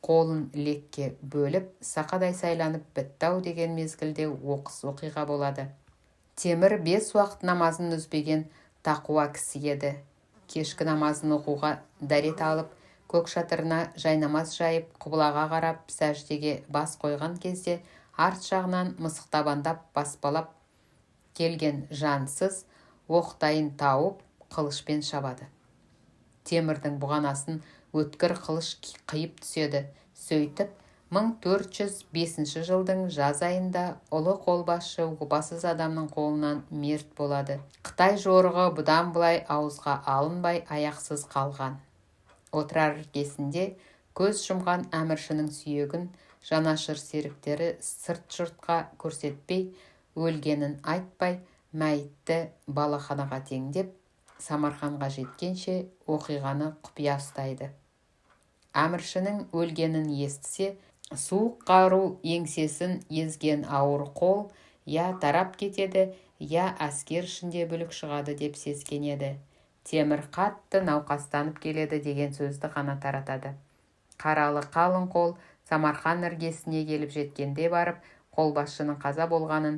қолын лекке бөліп, сақадай сайланып бітті-ау деген мезгілде оқыс оқиға болады. Темір 5 уақыт намазын үзбеген тақуа кісі еді. Кешкі намазын оқуға дәрет алып, көк шатырына жайнамаз жайып, құбылаға қарап сәждеге бас қойған кезде арт жағынан мысықтабандап баспалап келген жансыз оқтайын тауып, қылышпен шабады. Темірдің бұғанасын өткір қылыш қиып түседі. Сөйтіп, 1405 жылдың жаз айында ұлы қолбасшы опасыз адамның қолынан мерт болады. Қытай жорығы бұдан былай ауызға алынбай аяқсыз қалған. Отырар іргесінде көз жұмған әміршінің сүйегін жанашыр серіктері сырт жұртқа көрсетпей, өлгенін айтпай, мәйітті балаханаға теңдеп, Самарқанға жеткенше оқиғаны құпия ұстайды. Әміршінің өлгенін естісе, суық қару еңсесін езген ауыр қол я тарап кетеді, я әскер ішінде бүлік шығады деп сескенеді. Темір қатты науқастанып келеді деген сөзді ғана таратады. Қаралы қалың қол Самарқан іргесіне келіп жеткенде барып, қолбасшының қаза болғанын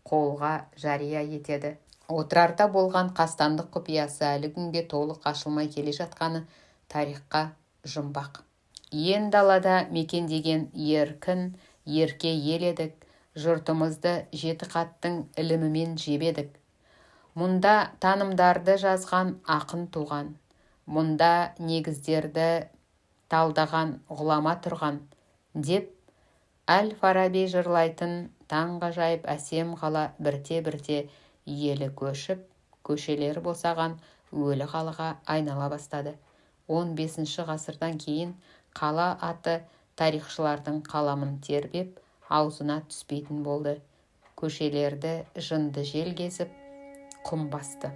қолға жария етеді. Отырарда болған қастандық құпиясы әлі күнге толық ашылмай келе жатқаны тарихқа жұмбақ. Ен далада мекендеген еркін, ерке ел едік, жұртымызды жеті қаттың ілімімен жебедік. Мұнда танымдарды жазған ақын туған, мұнда негіздерді талдаған ғұлама тұрған, деп Әл-Фараби жырлайтын таңғажайып әсем қала бірте-бірте елі көшіп, көшелері босаған өлі қалаға айнала бастады. 15 ғасырдан кейін қала аты тарихшылардың қаламын тербеп, аузына түспейтін болды. Көшелерді жынды жел кезіп, құм басты.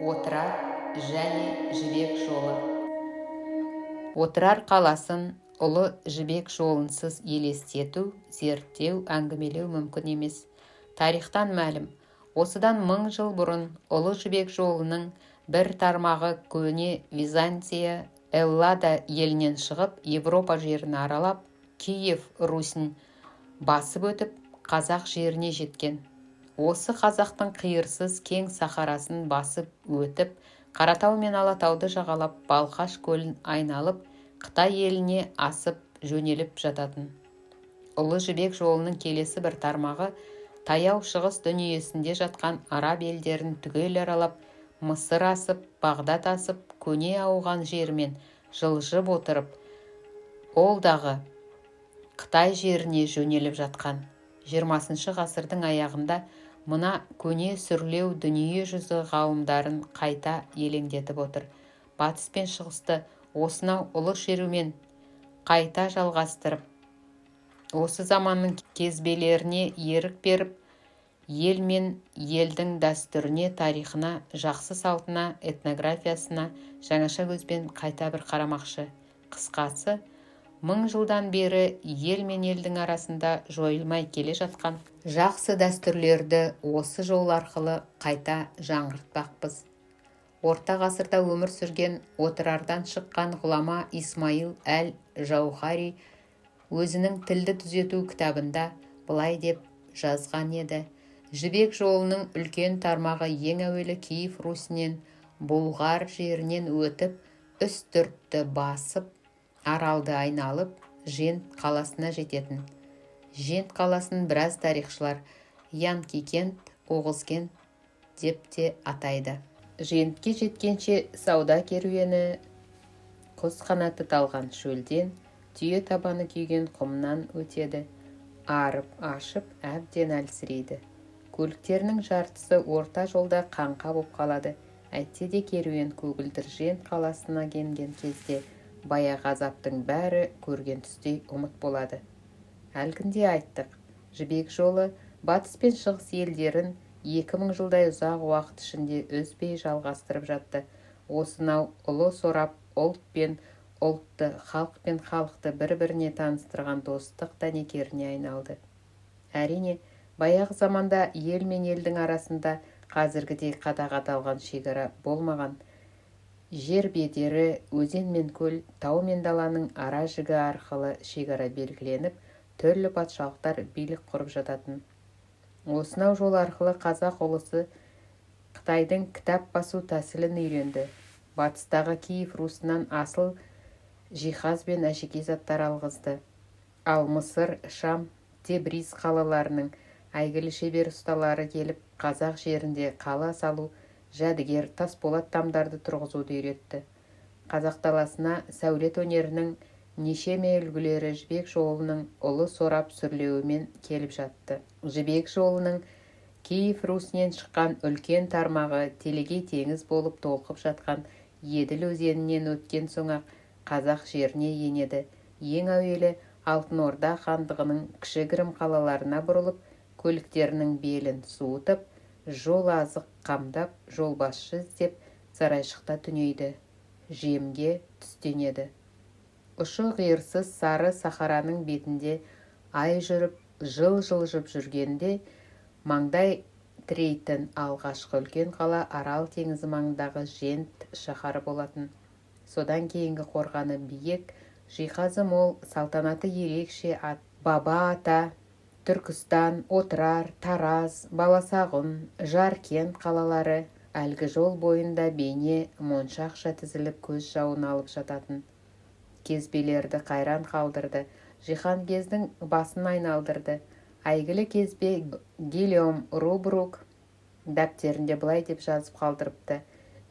Отырар және Жібек жолы. Отырар қаласын ұлы Жібек жолынсыз елестету, зерттеу, әңгімелеу мүмкін емес. Тарихтан мәлім, осыдан 1000 жыл бұрын ұлы Жібек жолының бір тармағы көне Византия, Эллада елінен шығып, Европа жерін аралап, Киев Русін басып өтіп, қазақ жеріне жеткен. Осы қазақтың қиырсыз кең сахарасын басып өтіп, Қаратау мен Алатауды жағалап, Балқаш көлін айналып, Қытай еліне асып жөнеліп жататын. Ұлы Жібек жолының келесі бір тармағы таяу шығыс дүниесінде жатқан араб елдерін түгел аралап, Мысыр асып, Бағдат асып, көне ауған жерімен жылжып отырып, ол дағы Қытай жеріне жөнеліп жатқан. 20 ғасырдың аяғында мына көне сүрлеу дүние жүзі ғалымдарын қайта елеңдетіп отыр. Батыс пен шығысты осынау ұлы шерумен қайта жалғастырып, осы заманның кезбелеріне ерік беріп, ел мен елдің дәстүріне, тарихына, жақсы салтына, этнографиясына жаңаша көзбен қайта бір қарамақшы. Қысқасы, 1000 жылдан бері ел мен елдің арасында жойылмай келе жатқан жақсы дәстүрлерді осы жол арқылы қайта жаңғыртпақпыз. Орта ғасырда өмір сүрген Отырардан шыққан ғұлама Исмаил әл-Жаухари өзінің тілді түзету кітабында былай деп жазған еді. Жібек жолының үлкен тармағы ең әуелі Киев Русінен, Бұлғар жерінен өтіп, Үстіртті басып, Аралды айналып, Жент қаласына жететін. Жент қаласын біраз тарихшылар Янкикент, Оғызкент деп те атайды. Жентке жеткенше сауда керуені құс қанаты талған шөлден, түйе табаны күйген құмнан өтеді. Арып-ашып, әбден әлсірейді. Көліктерінің жартысы орта жолда қаңқа боп қалады. Әйтсе де керуен көгілдір Жент қаласына келген кезде баяғы азаптың бәрі көрген түстей ұмыт болады. Әлгінде айттық, Жібек жолы батыс пен шығыс елдерін 2000 жылдай ұзақ уақыт ішінде үзбей жалғастырып жатты. Осынау ұлы сорап ұлт пен ұлтты, халық пен халықты бір-біріне таныстырған достық дәнекеріне айналды. Әрине, баяғы заманда ел мен елдің арасында қазіргідей қадақ аталған шекара болмаған. Жер бедері, өзен мен көл, тау мен даланың ара жігі арқылы шекара белгіленіп, түрлі патшалықтар билік құрып жататын. Осынау жол арқылы қазақ ұлысы Қытайдың кітап басу тәсілін үйренді. Батыстағы Киев Русынан асыл жиһаз бен әшекей заттар алғызды. Ал Мысыр, Шам, Тебриз қалаларының әйгілі шебер ұсталары келіп, қазақ жерінде қала салу, жәдігер, тасболат тамдарды тұрғызуды үйретті. Қазақ даласына сәулет өнерінің нешеме үлгілері Жібек жолының ұлы сорап сүрлеуімен келіп жатты. Жібек жолының Киев Русінен шыққан үлкен тармағы телегей теңіз болып толқып жатқан Еділ өзенінен өткен соң-ақ қазақ жеріне енеді. Ең әуелі Алтын Орда хандығының кішігірім қалаларына бұрылып, көліктерінің белін суытып, жол азық қамдап, жолбасшы іздеп, Сарайшықта түнейді, жемге түстенеді. Ұшы-қиырсыз сары сахараның бетінде ай жүріп, жыл жылжып жүргенде маңдай тірейтін алғашқы үлкен қала Арал теңізі маңындағы Жент шаһары болатын. Содан кейінгі қорғаны биік, жиһазы мол, салтанаты ерекше ат Баба ата, Түркістан, Отырар, Тараз, Баласағұн, Жаркент қалалары әлгі жол бойында бейне моншақша тізіліп көз жауын алып жататын. Кезбелерді қайран қалдырды, жиһангездің басын айналдырды. Әйгілі кезбе Гильом Рубрук дәптерінде былай деп жазып қалдырыпты: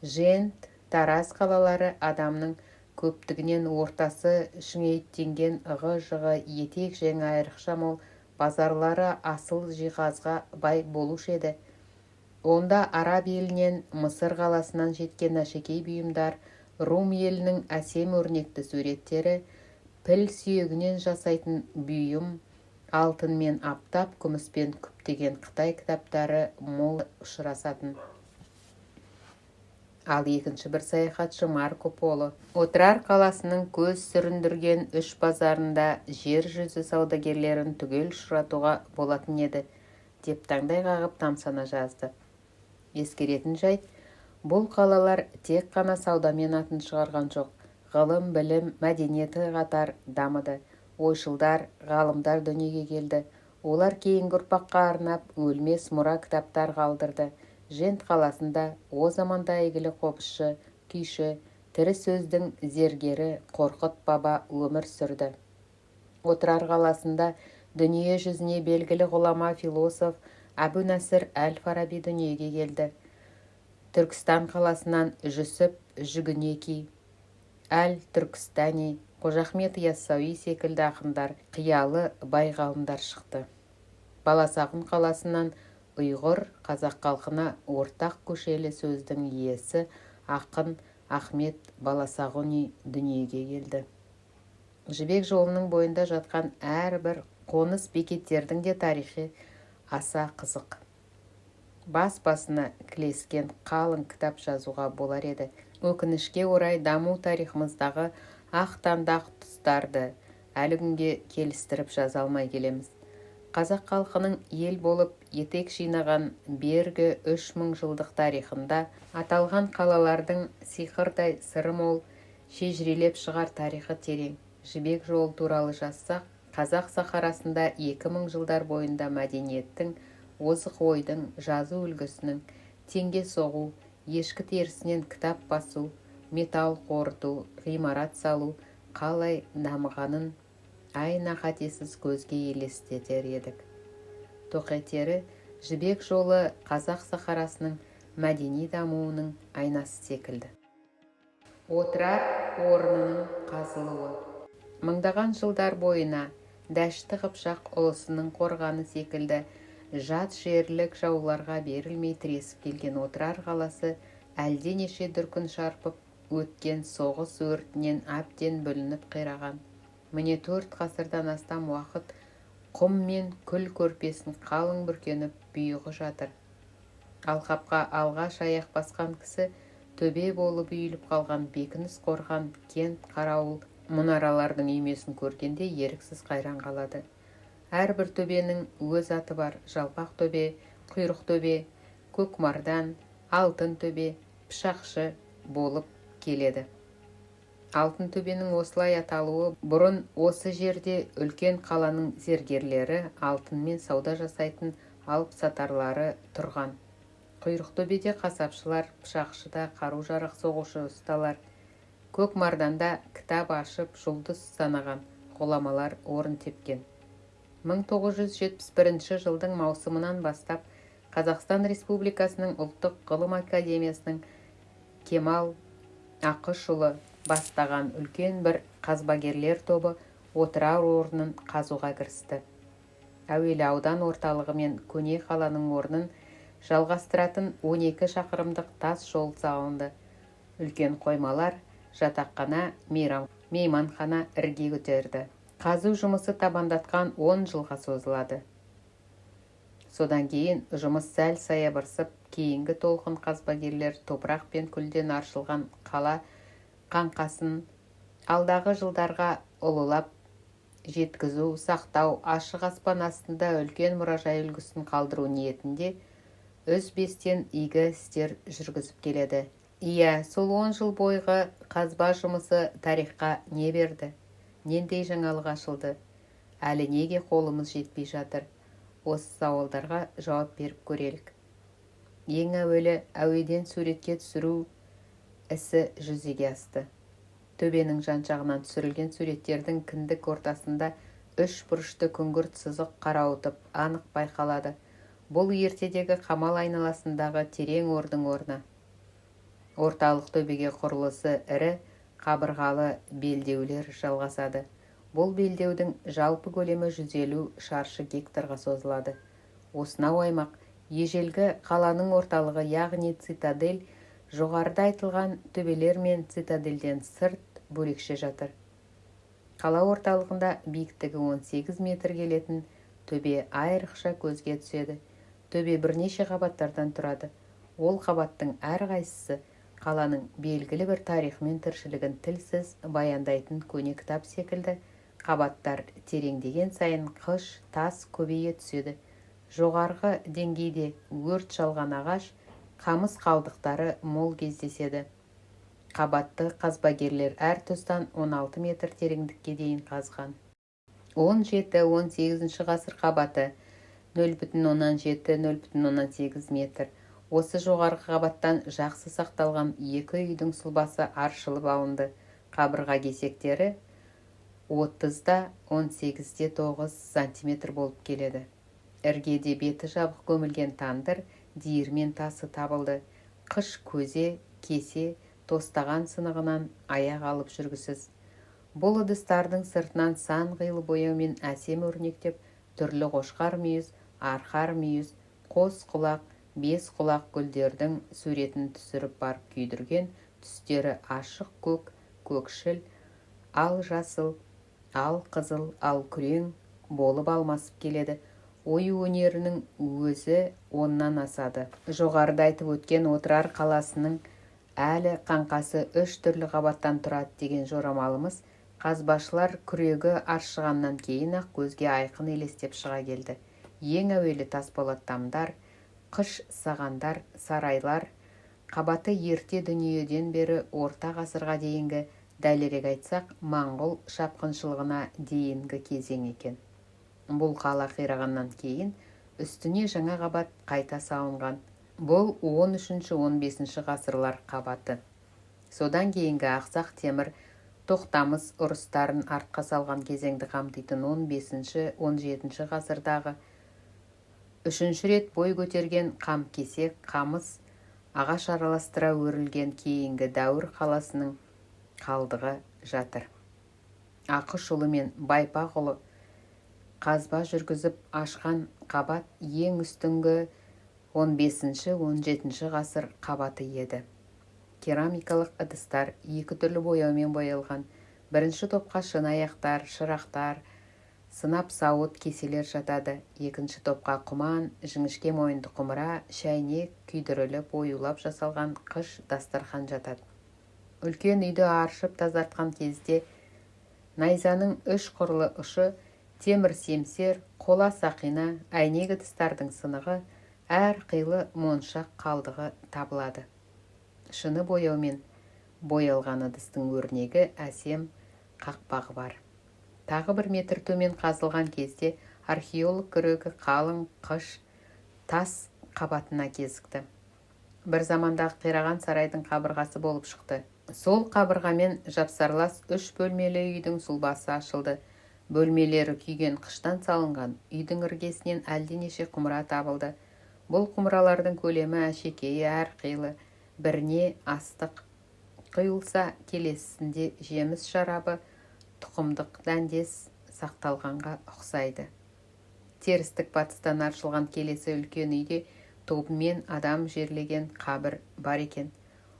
Жент, Тараз қалалары адамның көптігінен ортасы шүңеттенген ығы-жығы, етек-жеңі айрықша мол, базарлары асыл жиһазға бай болушы еді. Онда Араб елінен, Мысыр қаласынан жеткен әшекей бұйымдар, Рум елінің әсем өрнекті суреттері, піл сүйегінен жасайтын бұйым, алтынмен аптап, күміспен күптеген Қытай кітаптары мол ұшырасатын. Ал екінші бір саяхатшы Марко Поло Отырар қаласының көз сүріндірген үш базарында жер жүзі саудагерлерін түгел ұшыратуға болатын еді, деп таңдай қағып тамсана жазды. Ескеретін жайт, бұл қалалар тек қана саудамен атын шығарған жоқ, ғылым, білім, мәдениеті қатар дамыды. Ойшылдар, ғалымдар дүниеге келді. Олар кейінгі ұрпаққа арнап өлмес мұра кітаптар қалдырды. Жент қаласында о заманда әйгілі қобызшы, күйші, тірі сөздің зергері Қорқыт баба өмір сүрді. Отырар қаласында дүние жүзіне белгілі ғұлама философ Әбу Насыр әл-Фараби дүниеге келді. Түркістан қаласынан Жүсіп Жүгінеки, әл-Түркістани, Қожа Ахмет Яссауи секілді ақындар, қиялы бай ғалымдар шықты. Баласағұн қаласынан ұйғыр қазақ халқына ортақ көшелі сөздің иесі ақын Ахмет Баласағұни дүниеге келді. Жібек жолының бойында жатқан әрбір қоныс бекеттердің де тарихы аса қызық. Бас-басына кілескен қалың кітап жазуға болар еді. Өкінішке орай даму тарихымыздағы ақтаңдақ тұстарды әлі күнге келістіріп жаза алмай келеміз. Қазақ халқының ел болып етек жинаған бергі 3000 жылдық тарихында аталған қалалардың сиқырдай сыры мол, шежірелеп шығар тарихы терең. Жібек жолы туралы жазсақ, қазақ сахарасында 2000 жылдар бойында мәдениеттің, озық ойдың, жазу үлгісінің, теңге соғу, ешкі терісінен кітап басу, металл қорыту, ғимарат салу қалай дамығанын айна қатесіз көзге елестетер едік. Тоқетері Жібек жолы қазақ сахарасының мәдени дамуының айнасы секілді. Отырар орнының қазылуы. Мыңдаған жылдар бойына Дәшті Қыпшақ ұлысының қорғаны секілді жат жерлік жауларға берілмей тіресіп келген Отырар қаласы әлденеше дүркін шарпып өткен соғыс өртінен әбден бүлініп қираған. Міне 4 ғасырдан астам уақыт құм мен күл көрпесін қалың бүркеніп бұйығы жатыр. Алқапқа алғаш аяқ басқан кісі төбе болып үйіліп қалған бекініс қорған, кент, қарауыл, мұнаралардың үймесін көргенде еріксіз қайран қалады. Әрбір төбенің өз аты бар: жалпақ төбе, құйрық төбе, көкмардан, алтын төбе, пышақшы болып келеді. Алтын төбенің осылай аталуы бұрын осы жерде үлкен қаланың зергерлері, алтынмен сауда жасайтын алып сатарлары тұрған. Құйрық төбеде қасапшылар, пышақшыда қару-жарақ соғушы ұсталар, көкмарданда кітап ашып жұлдыз санаған ғұламалар орын тепкен. 1971 жылдың маусымынан бастап Қазақстан Республикасының Ұлттық ғылым академиясының Кемал Ақышұлы бастаған үлкен бір қазбагерлер тобы Отырар орнын қазуға кірісті. Әуелі аудан орталығы мен көне қаланың орнын жалғастыратын 12 шақырымдық тас жол салынды. Үлкен қоймалар, жатақхана, мейманхана ірге көтерді. Қазу жұмысы табандатқан 10 жылға созылады. Содан кейін жұмыс сәл саябырсып, кейінгі толқын қазбагерлер топырақ пен күлден аршылған қала қаңқасын алдағы жылдарға ұлылап жеткізу, сақтау, ашық аспан астында үлкен мұражай үлгісін қалдыру ниетінде үзбестен игі істер жүргізіп келеді. Иә, сол 10 жыл бойғы қазба жұмысы тарихқа не берді? Нендей жаңалық ашылды? Әлі неге қолымыз жетпей жатыр? Осы сауалдарға жауап беріп көрелік. Ең әуелі әуеден суретке түсіру ісі жүзеге асты. Төбенің жан-жағынан түсірілген суреттердің кіндік ортасында үш бұрышты күңгірт сызық қарауытып анық байқалады. Бұл ертедегі қамал айналасындағы терең ордың орны. Орталық төбеге құрылысы ірі қабырғалы белдеулер жалғасады. Бұл белдеудің жалпы көлемі 150 шаршы гектарға созылады. Осынау аймақ ежелгі қаланың орталығы, яғни цитадель, жоғарыда айтылған төбелер мен цитадельден сырт бөлекше жатыр. Қала орталығында биіктігі 18 метр келетін төбе айрықша көзге түседі. Төбе бірнеше қабаттардан тұрады. Ол қабаттың әрқайсысы қаланың белгілі бір тарихы мен тіршілігін тілсіз баяндайтын көне кітап секілді. Қабаттар тереңдеген сайын қыш, тас көбейе түседі. Жоғарғы деңгейде өрт шалған ағаш, қамыс қалдықтары мол кездеседі. Қабатты қазбагерлер әр тұстан 16 метр тереңдікке дейін қазған. 17-18 ғасыр қабаты 0,7-0,8 метр. Осы жоғарғы қабаттан жақсы сақталған екі үйдің сұлбасы аршылып алынды. Қабырға кесектері 30-18,9 сантиметр болып келеді. Іргеде беті жабық көмілген тандыр, диірмен тасы табылды. Қыш көзе, кесе, тостаған сынығынан аяқ алып жүргісіз. Бұл ыдыстардың сыртынан сан қилы бояумен әсем өрнектеп, түрлі қошқар мүйіз, арқар мүйіз, қос құлақ, бес құлақ гүлдердің суретін түсіріп барып күйдірген, түстері ашық көк, көкшіл, ал жасыл, ал қызыл, ал күрең болып алмасып келеді. Ою өнерінің өзі оннан асады. Жоғарыда айтып өткен Отырар қаласының әлі қаңқасы үш түрлі қабаттан тұрады деген жорамалымыз қазбашылар күрегі аршығаннан кейін-ақ көзге айқын елестеп шыға келді. Ең әуелі тасболат тамдар, қыш сағандар, сарайлар қабаты ерте дүниеден бері орта ғасырға дейінгі, дәлірек айтсақ, моңғол шапқыншылығына дейінгі кезең екен. Бұл қала қирағаннан кейін үстіне жаңа қабат қайта салынған. Бұл 13-15 ғасырлар қабаты. Содан кейінгі Ақсақ Темір, Тоқтамыс ұрыстарын артқа салған кезеңді қамтитын 15-17 ғасырдағы үшінші рет бой көтерген қамкесек, қамыс, ағаш араластыра өрілген кейінгі дәуір қаласының қалдығы жатыр. Ақышұлы мен Байпақұлы қазба жүргізіп ашқан қабат ең үстіңгі 15-17 ғасыр қабаты еді. Керамикалық ыдыстар екі түрлі бояумен боялған. Бірінші топқа шыны аяқтар, шырақтар, сынап сауыт, кеселер жатады. Екінші топқа құман, жіңішке мойынды құмыра, шәйнек, күйдіріліп, оюлап жасалған қыш дастархан жатады. Үлкен үйді аршып тазартқан кезде найзаның үш қырлы ұшы, темір семсер, қола сақина, әйнек ыдыстардың сынығы, әр қилы моншақ қалдығы табылады. Шыны бояумен боялған ыдыстың өрнегі әсем қақпағы бар. Тағы бір метр төмен қазылған кезде археолог күрегі қалың қыш тас қабатына кезікті. Бір замандағы қираған сарайдың қабырғасы болып шықты. Сол қабырғамен жапсарлас үш бөлмелі үйдің сұлбасы ашылды. Бөлмелері күйген қыштан салынған үйдің іргесінен әлденеше құмыра табылды. Бұл құмыралардың көлемі, әшекейі әрқилы. Біріне астық құйылса, келесісінде жеміс шарабы, тұқымдық дәндес сақталғанға ұқсайды. Терістік батыстан аршылған келесі үлкен үйде тобымен адам жерлеген қабір бар екен.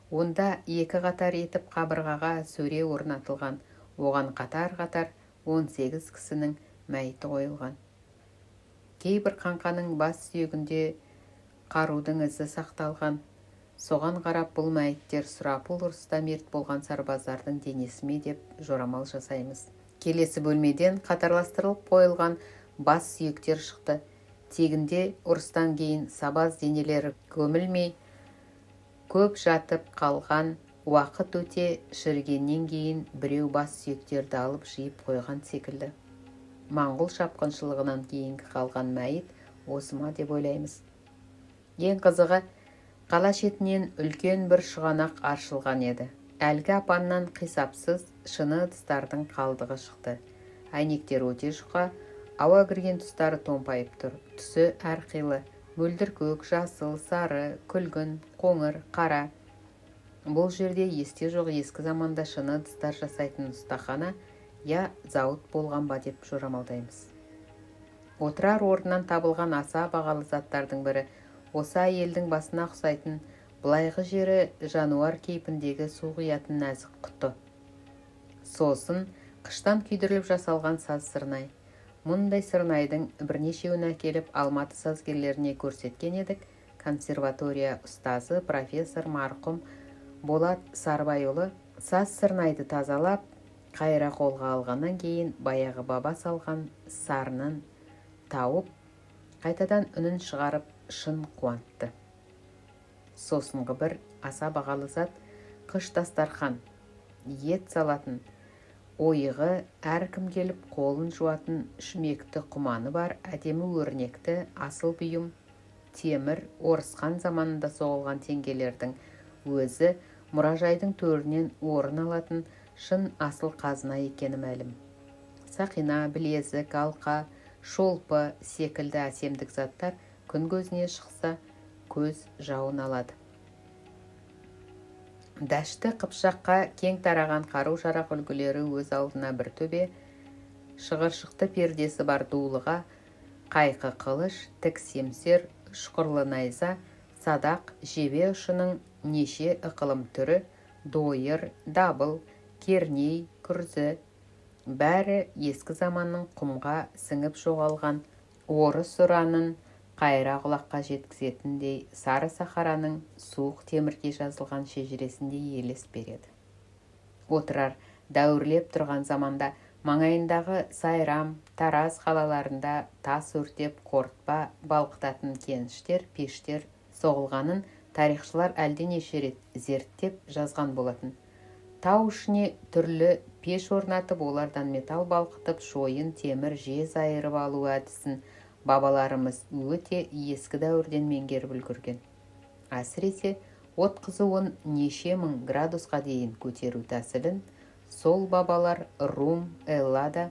Онда екі қатар етіп қабырғаға сөре орнатылған. Оған қатар-қатар 18 кісінің мәйіті қойылған. Кейбір қаңқаның бас сүйегінде қарудың ізі сақталған. Соған қарап, бұл мәйіттер сұрапыл ұрыста мерт болған сарбаздардың денесі ме деп жорамал жасаймыз. Келесі бөлмеден қатарластырылып қойылған бас сүйектер шықты. Тегінде ұрыстан кейін сабаз денелері көмілмей көп жатып қалған. Уақыт өте шірігеннен кейін біреу бас сүйектерді алып жиып қойған секілді. Моңғол шапқыншылығынан кейінгі қалған мәйіт осы ма деп ойлаймыз. Ең қызығы, қала шетінен үлкен бір шығанақ аршылған еді. Әлгі апаннан қисапсыз шыны ыдыстардың қалдығы шықты. Әйнектері өте жұқа, ауа кірген тұстары томпайып тұр. Түсі әрқилы: мөлдір көк, жасыл, сары, күлгін, қоңыр, қара. Бұл жерде есте жоқ ескі заманда шыны ыдыстар жасайтын ұстахана я зауыт болған ба деп жорамалдаймыз. Отырар орнынан табылған аса бағалы заттардың бірі осы әйелдің басына ұқсайтын, былайғы жері жануар кейпіндегі су құятын нәзік құты. Сосын қыштан күйдіріліп жасалған саз сырнай. Мұндай сырнайдың бірнешеуін әкеліп Алматы сазгерлеріне көрсеткен едік. Консерватория ұстазы, профессор марқұм Болат Сарыбайұлы саз сырнайды тазалап, қайыра қолға алғаннан кейін баяғы баба салған сарынын тауып, қайтадан үнін шығарып, шын қуантты. Сосынғы бір аса бағалы зат қыш дастархан. Ет салатын ойығы, әркім келіп қолын жуатын шүмекті құманы бар әдемі өрнекті асыл бұйым. Темір Орысхан заманында соғылған теңгелердің өзі мұражайдың төрінен орын алатын шын асыл қазына екені мәлім. Сақина, білезік, алқа, шолпы секілді әсемдік заттар күн көзіне шықса, көз жауын алады. Дәшті Қыпшаққа кең тараған қару-жарақ үлгілері өз алдына бір төбе. Шығыршықты пердесі бар дулыға, қайқы қылыш, тік семсер, үшқырлы найза, садақ, жебе ұшының неше ықылым түрі, дойыр, дабыл, керней, күрзі, бәрі ескі заманның құмға сіңіп жоғалған орыс ұранын қайыра құлаққа жеткізетіндей, сары сахараның суық темірге жазылған шежіресіндей елес береді. Отырар дәуірлеп тұрған заманда маңайындағы Сайрам, Тараз қалаларында тас өртеп қорытпа балқытатын кеніштер, пештер соғылғанын тарихшылар әлденеше рет зерттеп жазған болатын. Тау ішіне түрлі пеш орнатып, олардан металл балқытып, шойын, темір, жез айырып алу әдісін бабаларымыз өте ескі дәуірден меңгеріп үлгерген. Әсіресе от қызуын неше мың градусқа дейін көтеру тәсілін сол бабалар Рум, Эллада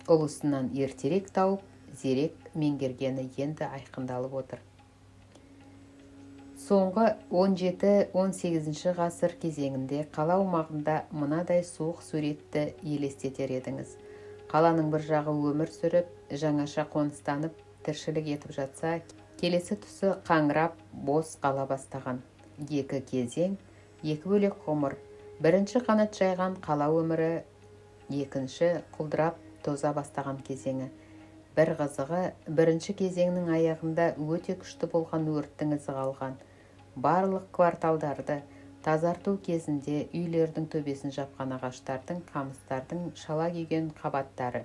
ұлысынан ертерек тауып, зерек меңгергені енді айқындалып отыр. Соңғы 17-18 ғасыр кезеңінде қала аумағында мынадай суық суретті елестетер едіңіз: қаланың бір жағы өмір сүріп, жаңаша қоныстанып, тіршілік етіп жатса, келесі тұсы қаңырап бос қала бастаған. Екі кезең, екі бөлек ғұмыр. Бірінші қанат жайған қала өмірі, екінші құлдырап тоза бастаған кезеңі. Бір қызығы, бірінші кезеңнің аяғында өте күшті болған өрттің ізі қалған. Барлық кварталдарды тазарту кезінде үйлердің төбесін жапқан ағаштардың, қамыстардың шала күйген қабаттары,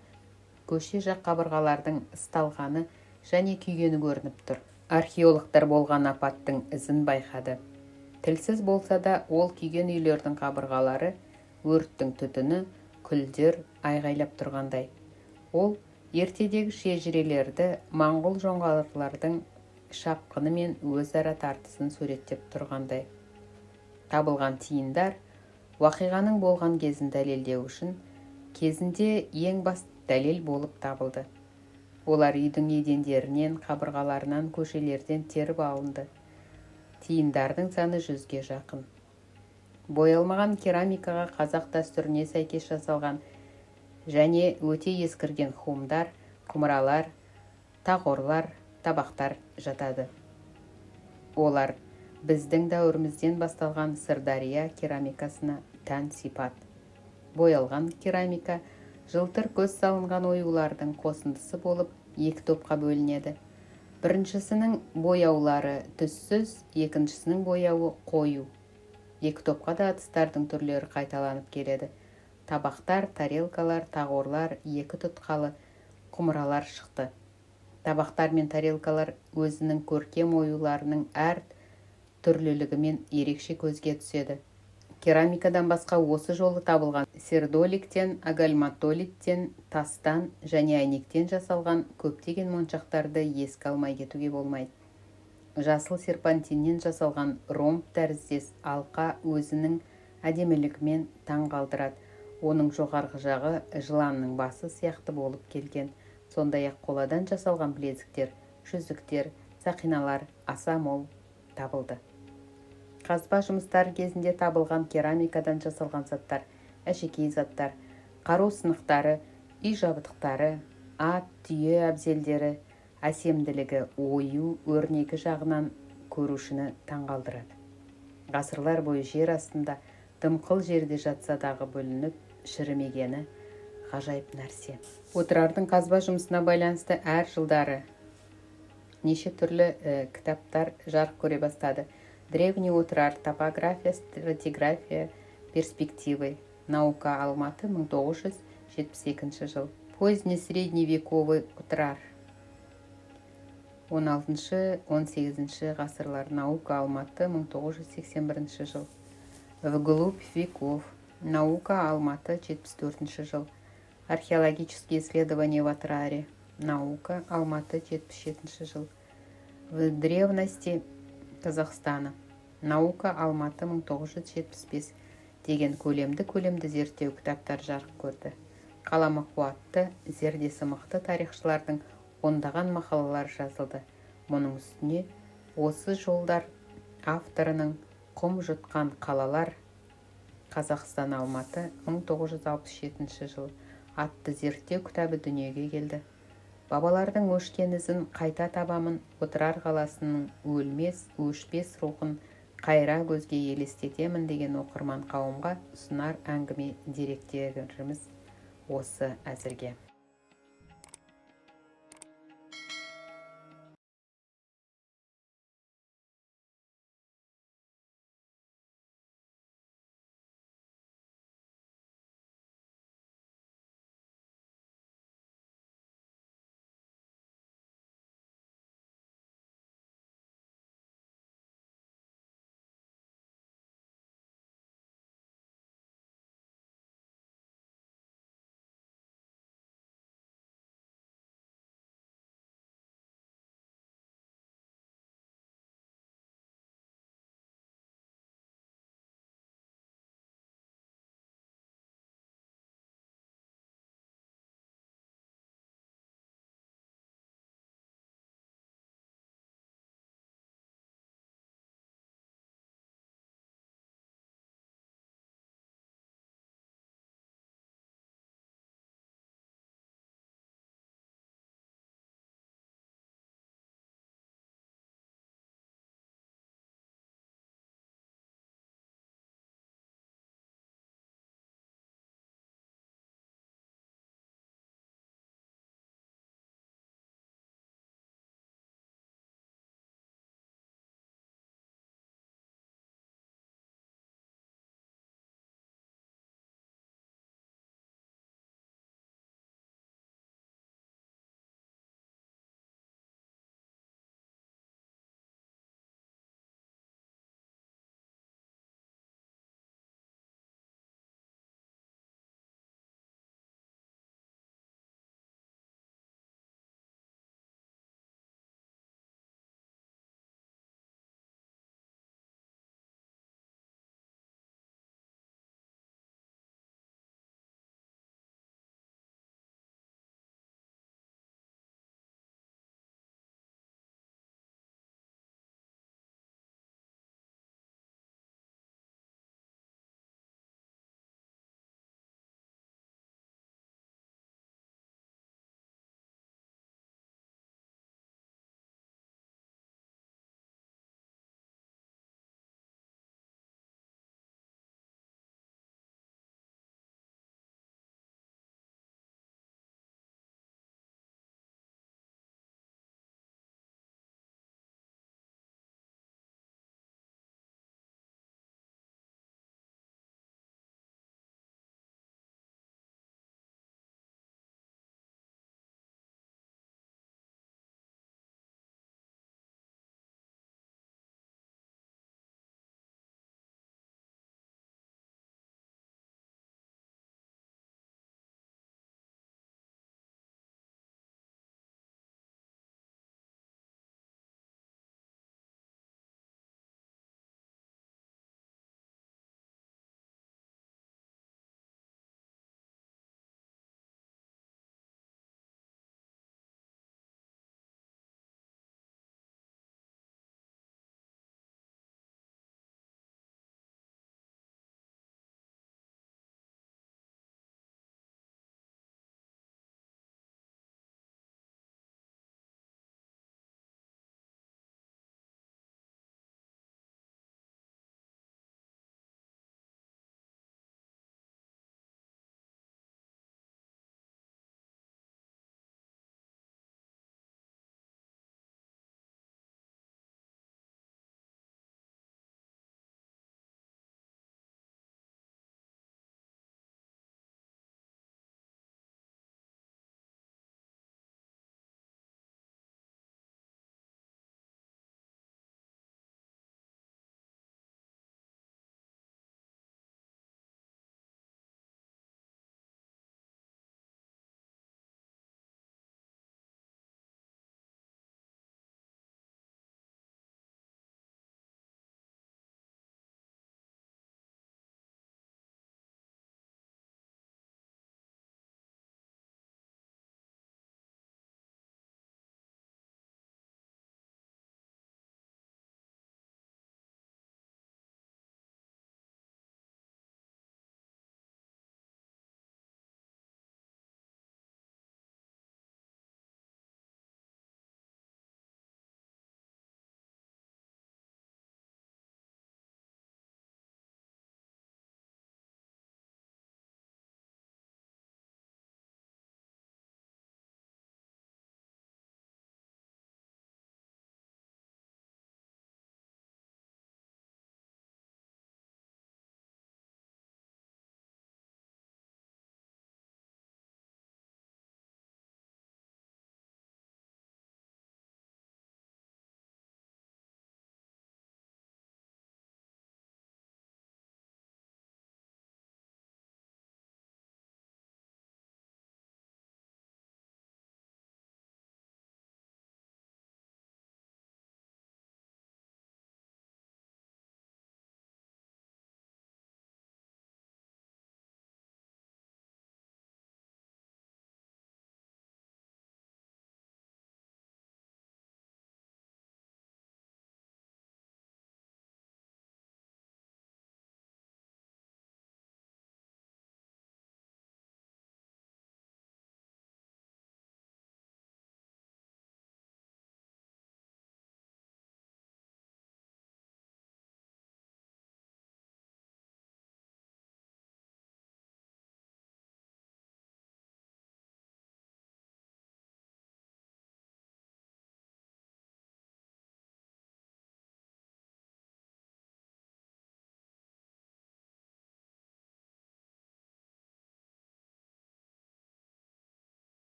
көше жақ қабырғалардың ысталғаны және күйгені көрініп тұр. Археологтар болған апаттың ізін байқады. Тілсіз болса да, ол күйген үйлердің қабырғалары, өрттің түтіні, күлдер айғайлап тұрғандай. Ол ертедегі шежірелерді, моңғол жоңғарлардың шапқыны мен өзара тартысын суреттеп тұрғандай. Табылған тиындар уақиғаның болған кезін дәлелдеу үшін кезінде ең басты дәлел болып табылды. Олар үйдің едендерінен, қабырғаларынан, көшелерден теріп алынды. Тиындардың саны 100-ге жақын. Боялмаған керамикаға қазақ дәстүріне сәйкес жасалған және өте ескірген хумдар, құмыралар, тағорлар, табақтар жатады. Олар біздің дәуірімізден басталған Сырдария керамикасына тән сипат. Боялған керамика жылтыр көз салынған оюлардың қосындысы болып, екі топқа бөлінеді. Біріншісінің бояулары түссіз, екіншісінің бояуы қою. Екі топқа да ыдыстардың түрлері қайталанып келеді. Табақтар, тарелкалар, тағорлар, екі тұтқалы құмыралар шықты. Табақтар мен тарелкалар өзінің көркем оюларының әр түрлілігімен ерекше көзге түседі. Керамикадан басқа осы жолы табылған сердоликтен, агальматолиттен, тастан және әйнектен жасалған көптеген моншақтарды еске алмай кетуге болмайды. Жасыл серпантиннен жасалған ромб тәріздес алқа өзінің әдемілігімен таң қалдырады. Оның жоғарғы жағы жыланның басы сияқты болып келген. Сондай-ақ қоладан жасалған білезіктер, жүзіктер, сақиналар аса мол табылды. Қазба жұмыстары кезінде табылған керамикадан жасалған заттар, әшекей заттар, қару сынықтары, үй жабдықтары, ат, түйе әбзелдері әсемділігі, ою өрнегі жағынан көрушіні таңғалдырады. Ғасырлар бойы жер астында дымқыл жерде жатса дағы бүлініп шірімегені ғажайып нәрсе. Отырардың қазба жұмысына байланысты әр жылдары неше түрлі кітаптар жарық көре бастады. «Древний Отырар. Топография, стратиграфия, перспективы». «Наука», Алматы, 1972 жыл. «Поздний средневековый Отырар. 16-18 ғасырлар». «Наука», Алматы, 1981 жыл. «Вглубь веков». «Наука», Алматы, 74 жыл. «Археологические исследования в Отраре». «Наука», Алматы, 77 жыл. «В древности Казахстана». «Наука», Алматы, 1975 деген көлемді-көлемді зерттеу кітаптар жарық көрді. Қаламы қуатты, зердесі мықты тарихшылардың ондаған мақалалары жазылды. Мұның үстіне осы жолдар авторының «Құм жұтқан қалалар. Қазақстан», Алматы, 1967 жыл атты зерттеу кітабы дүниеге келді. Бабалардың өшкен ізін қайта табамын, Отырар қаласының өлмес, өшпес рухын қайра көзге елестетемін деген оқырман қауымға ұсынар әңгіме, деректеріміз осы әзірге.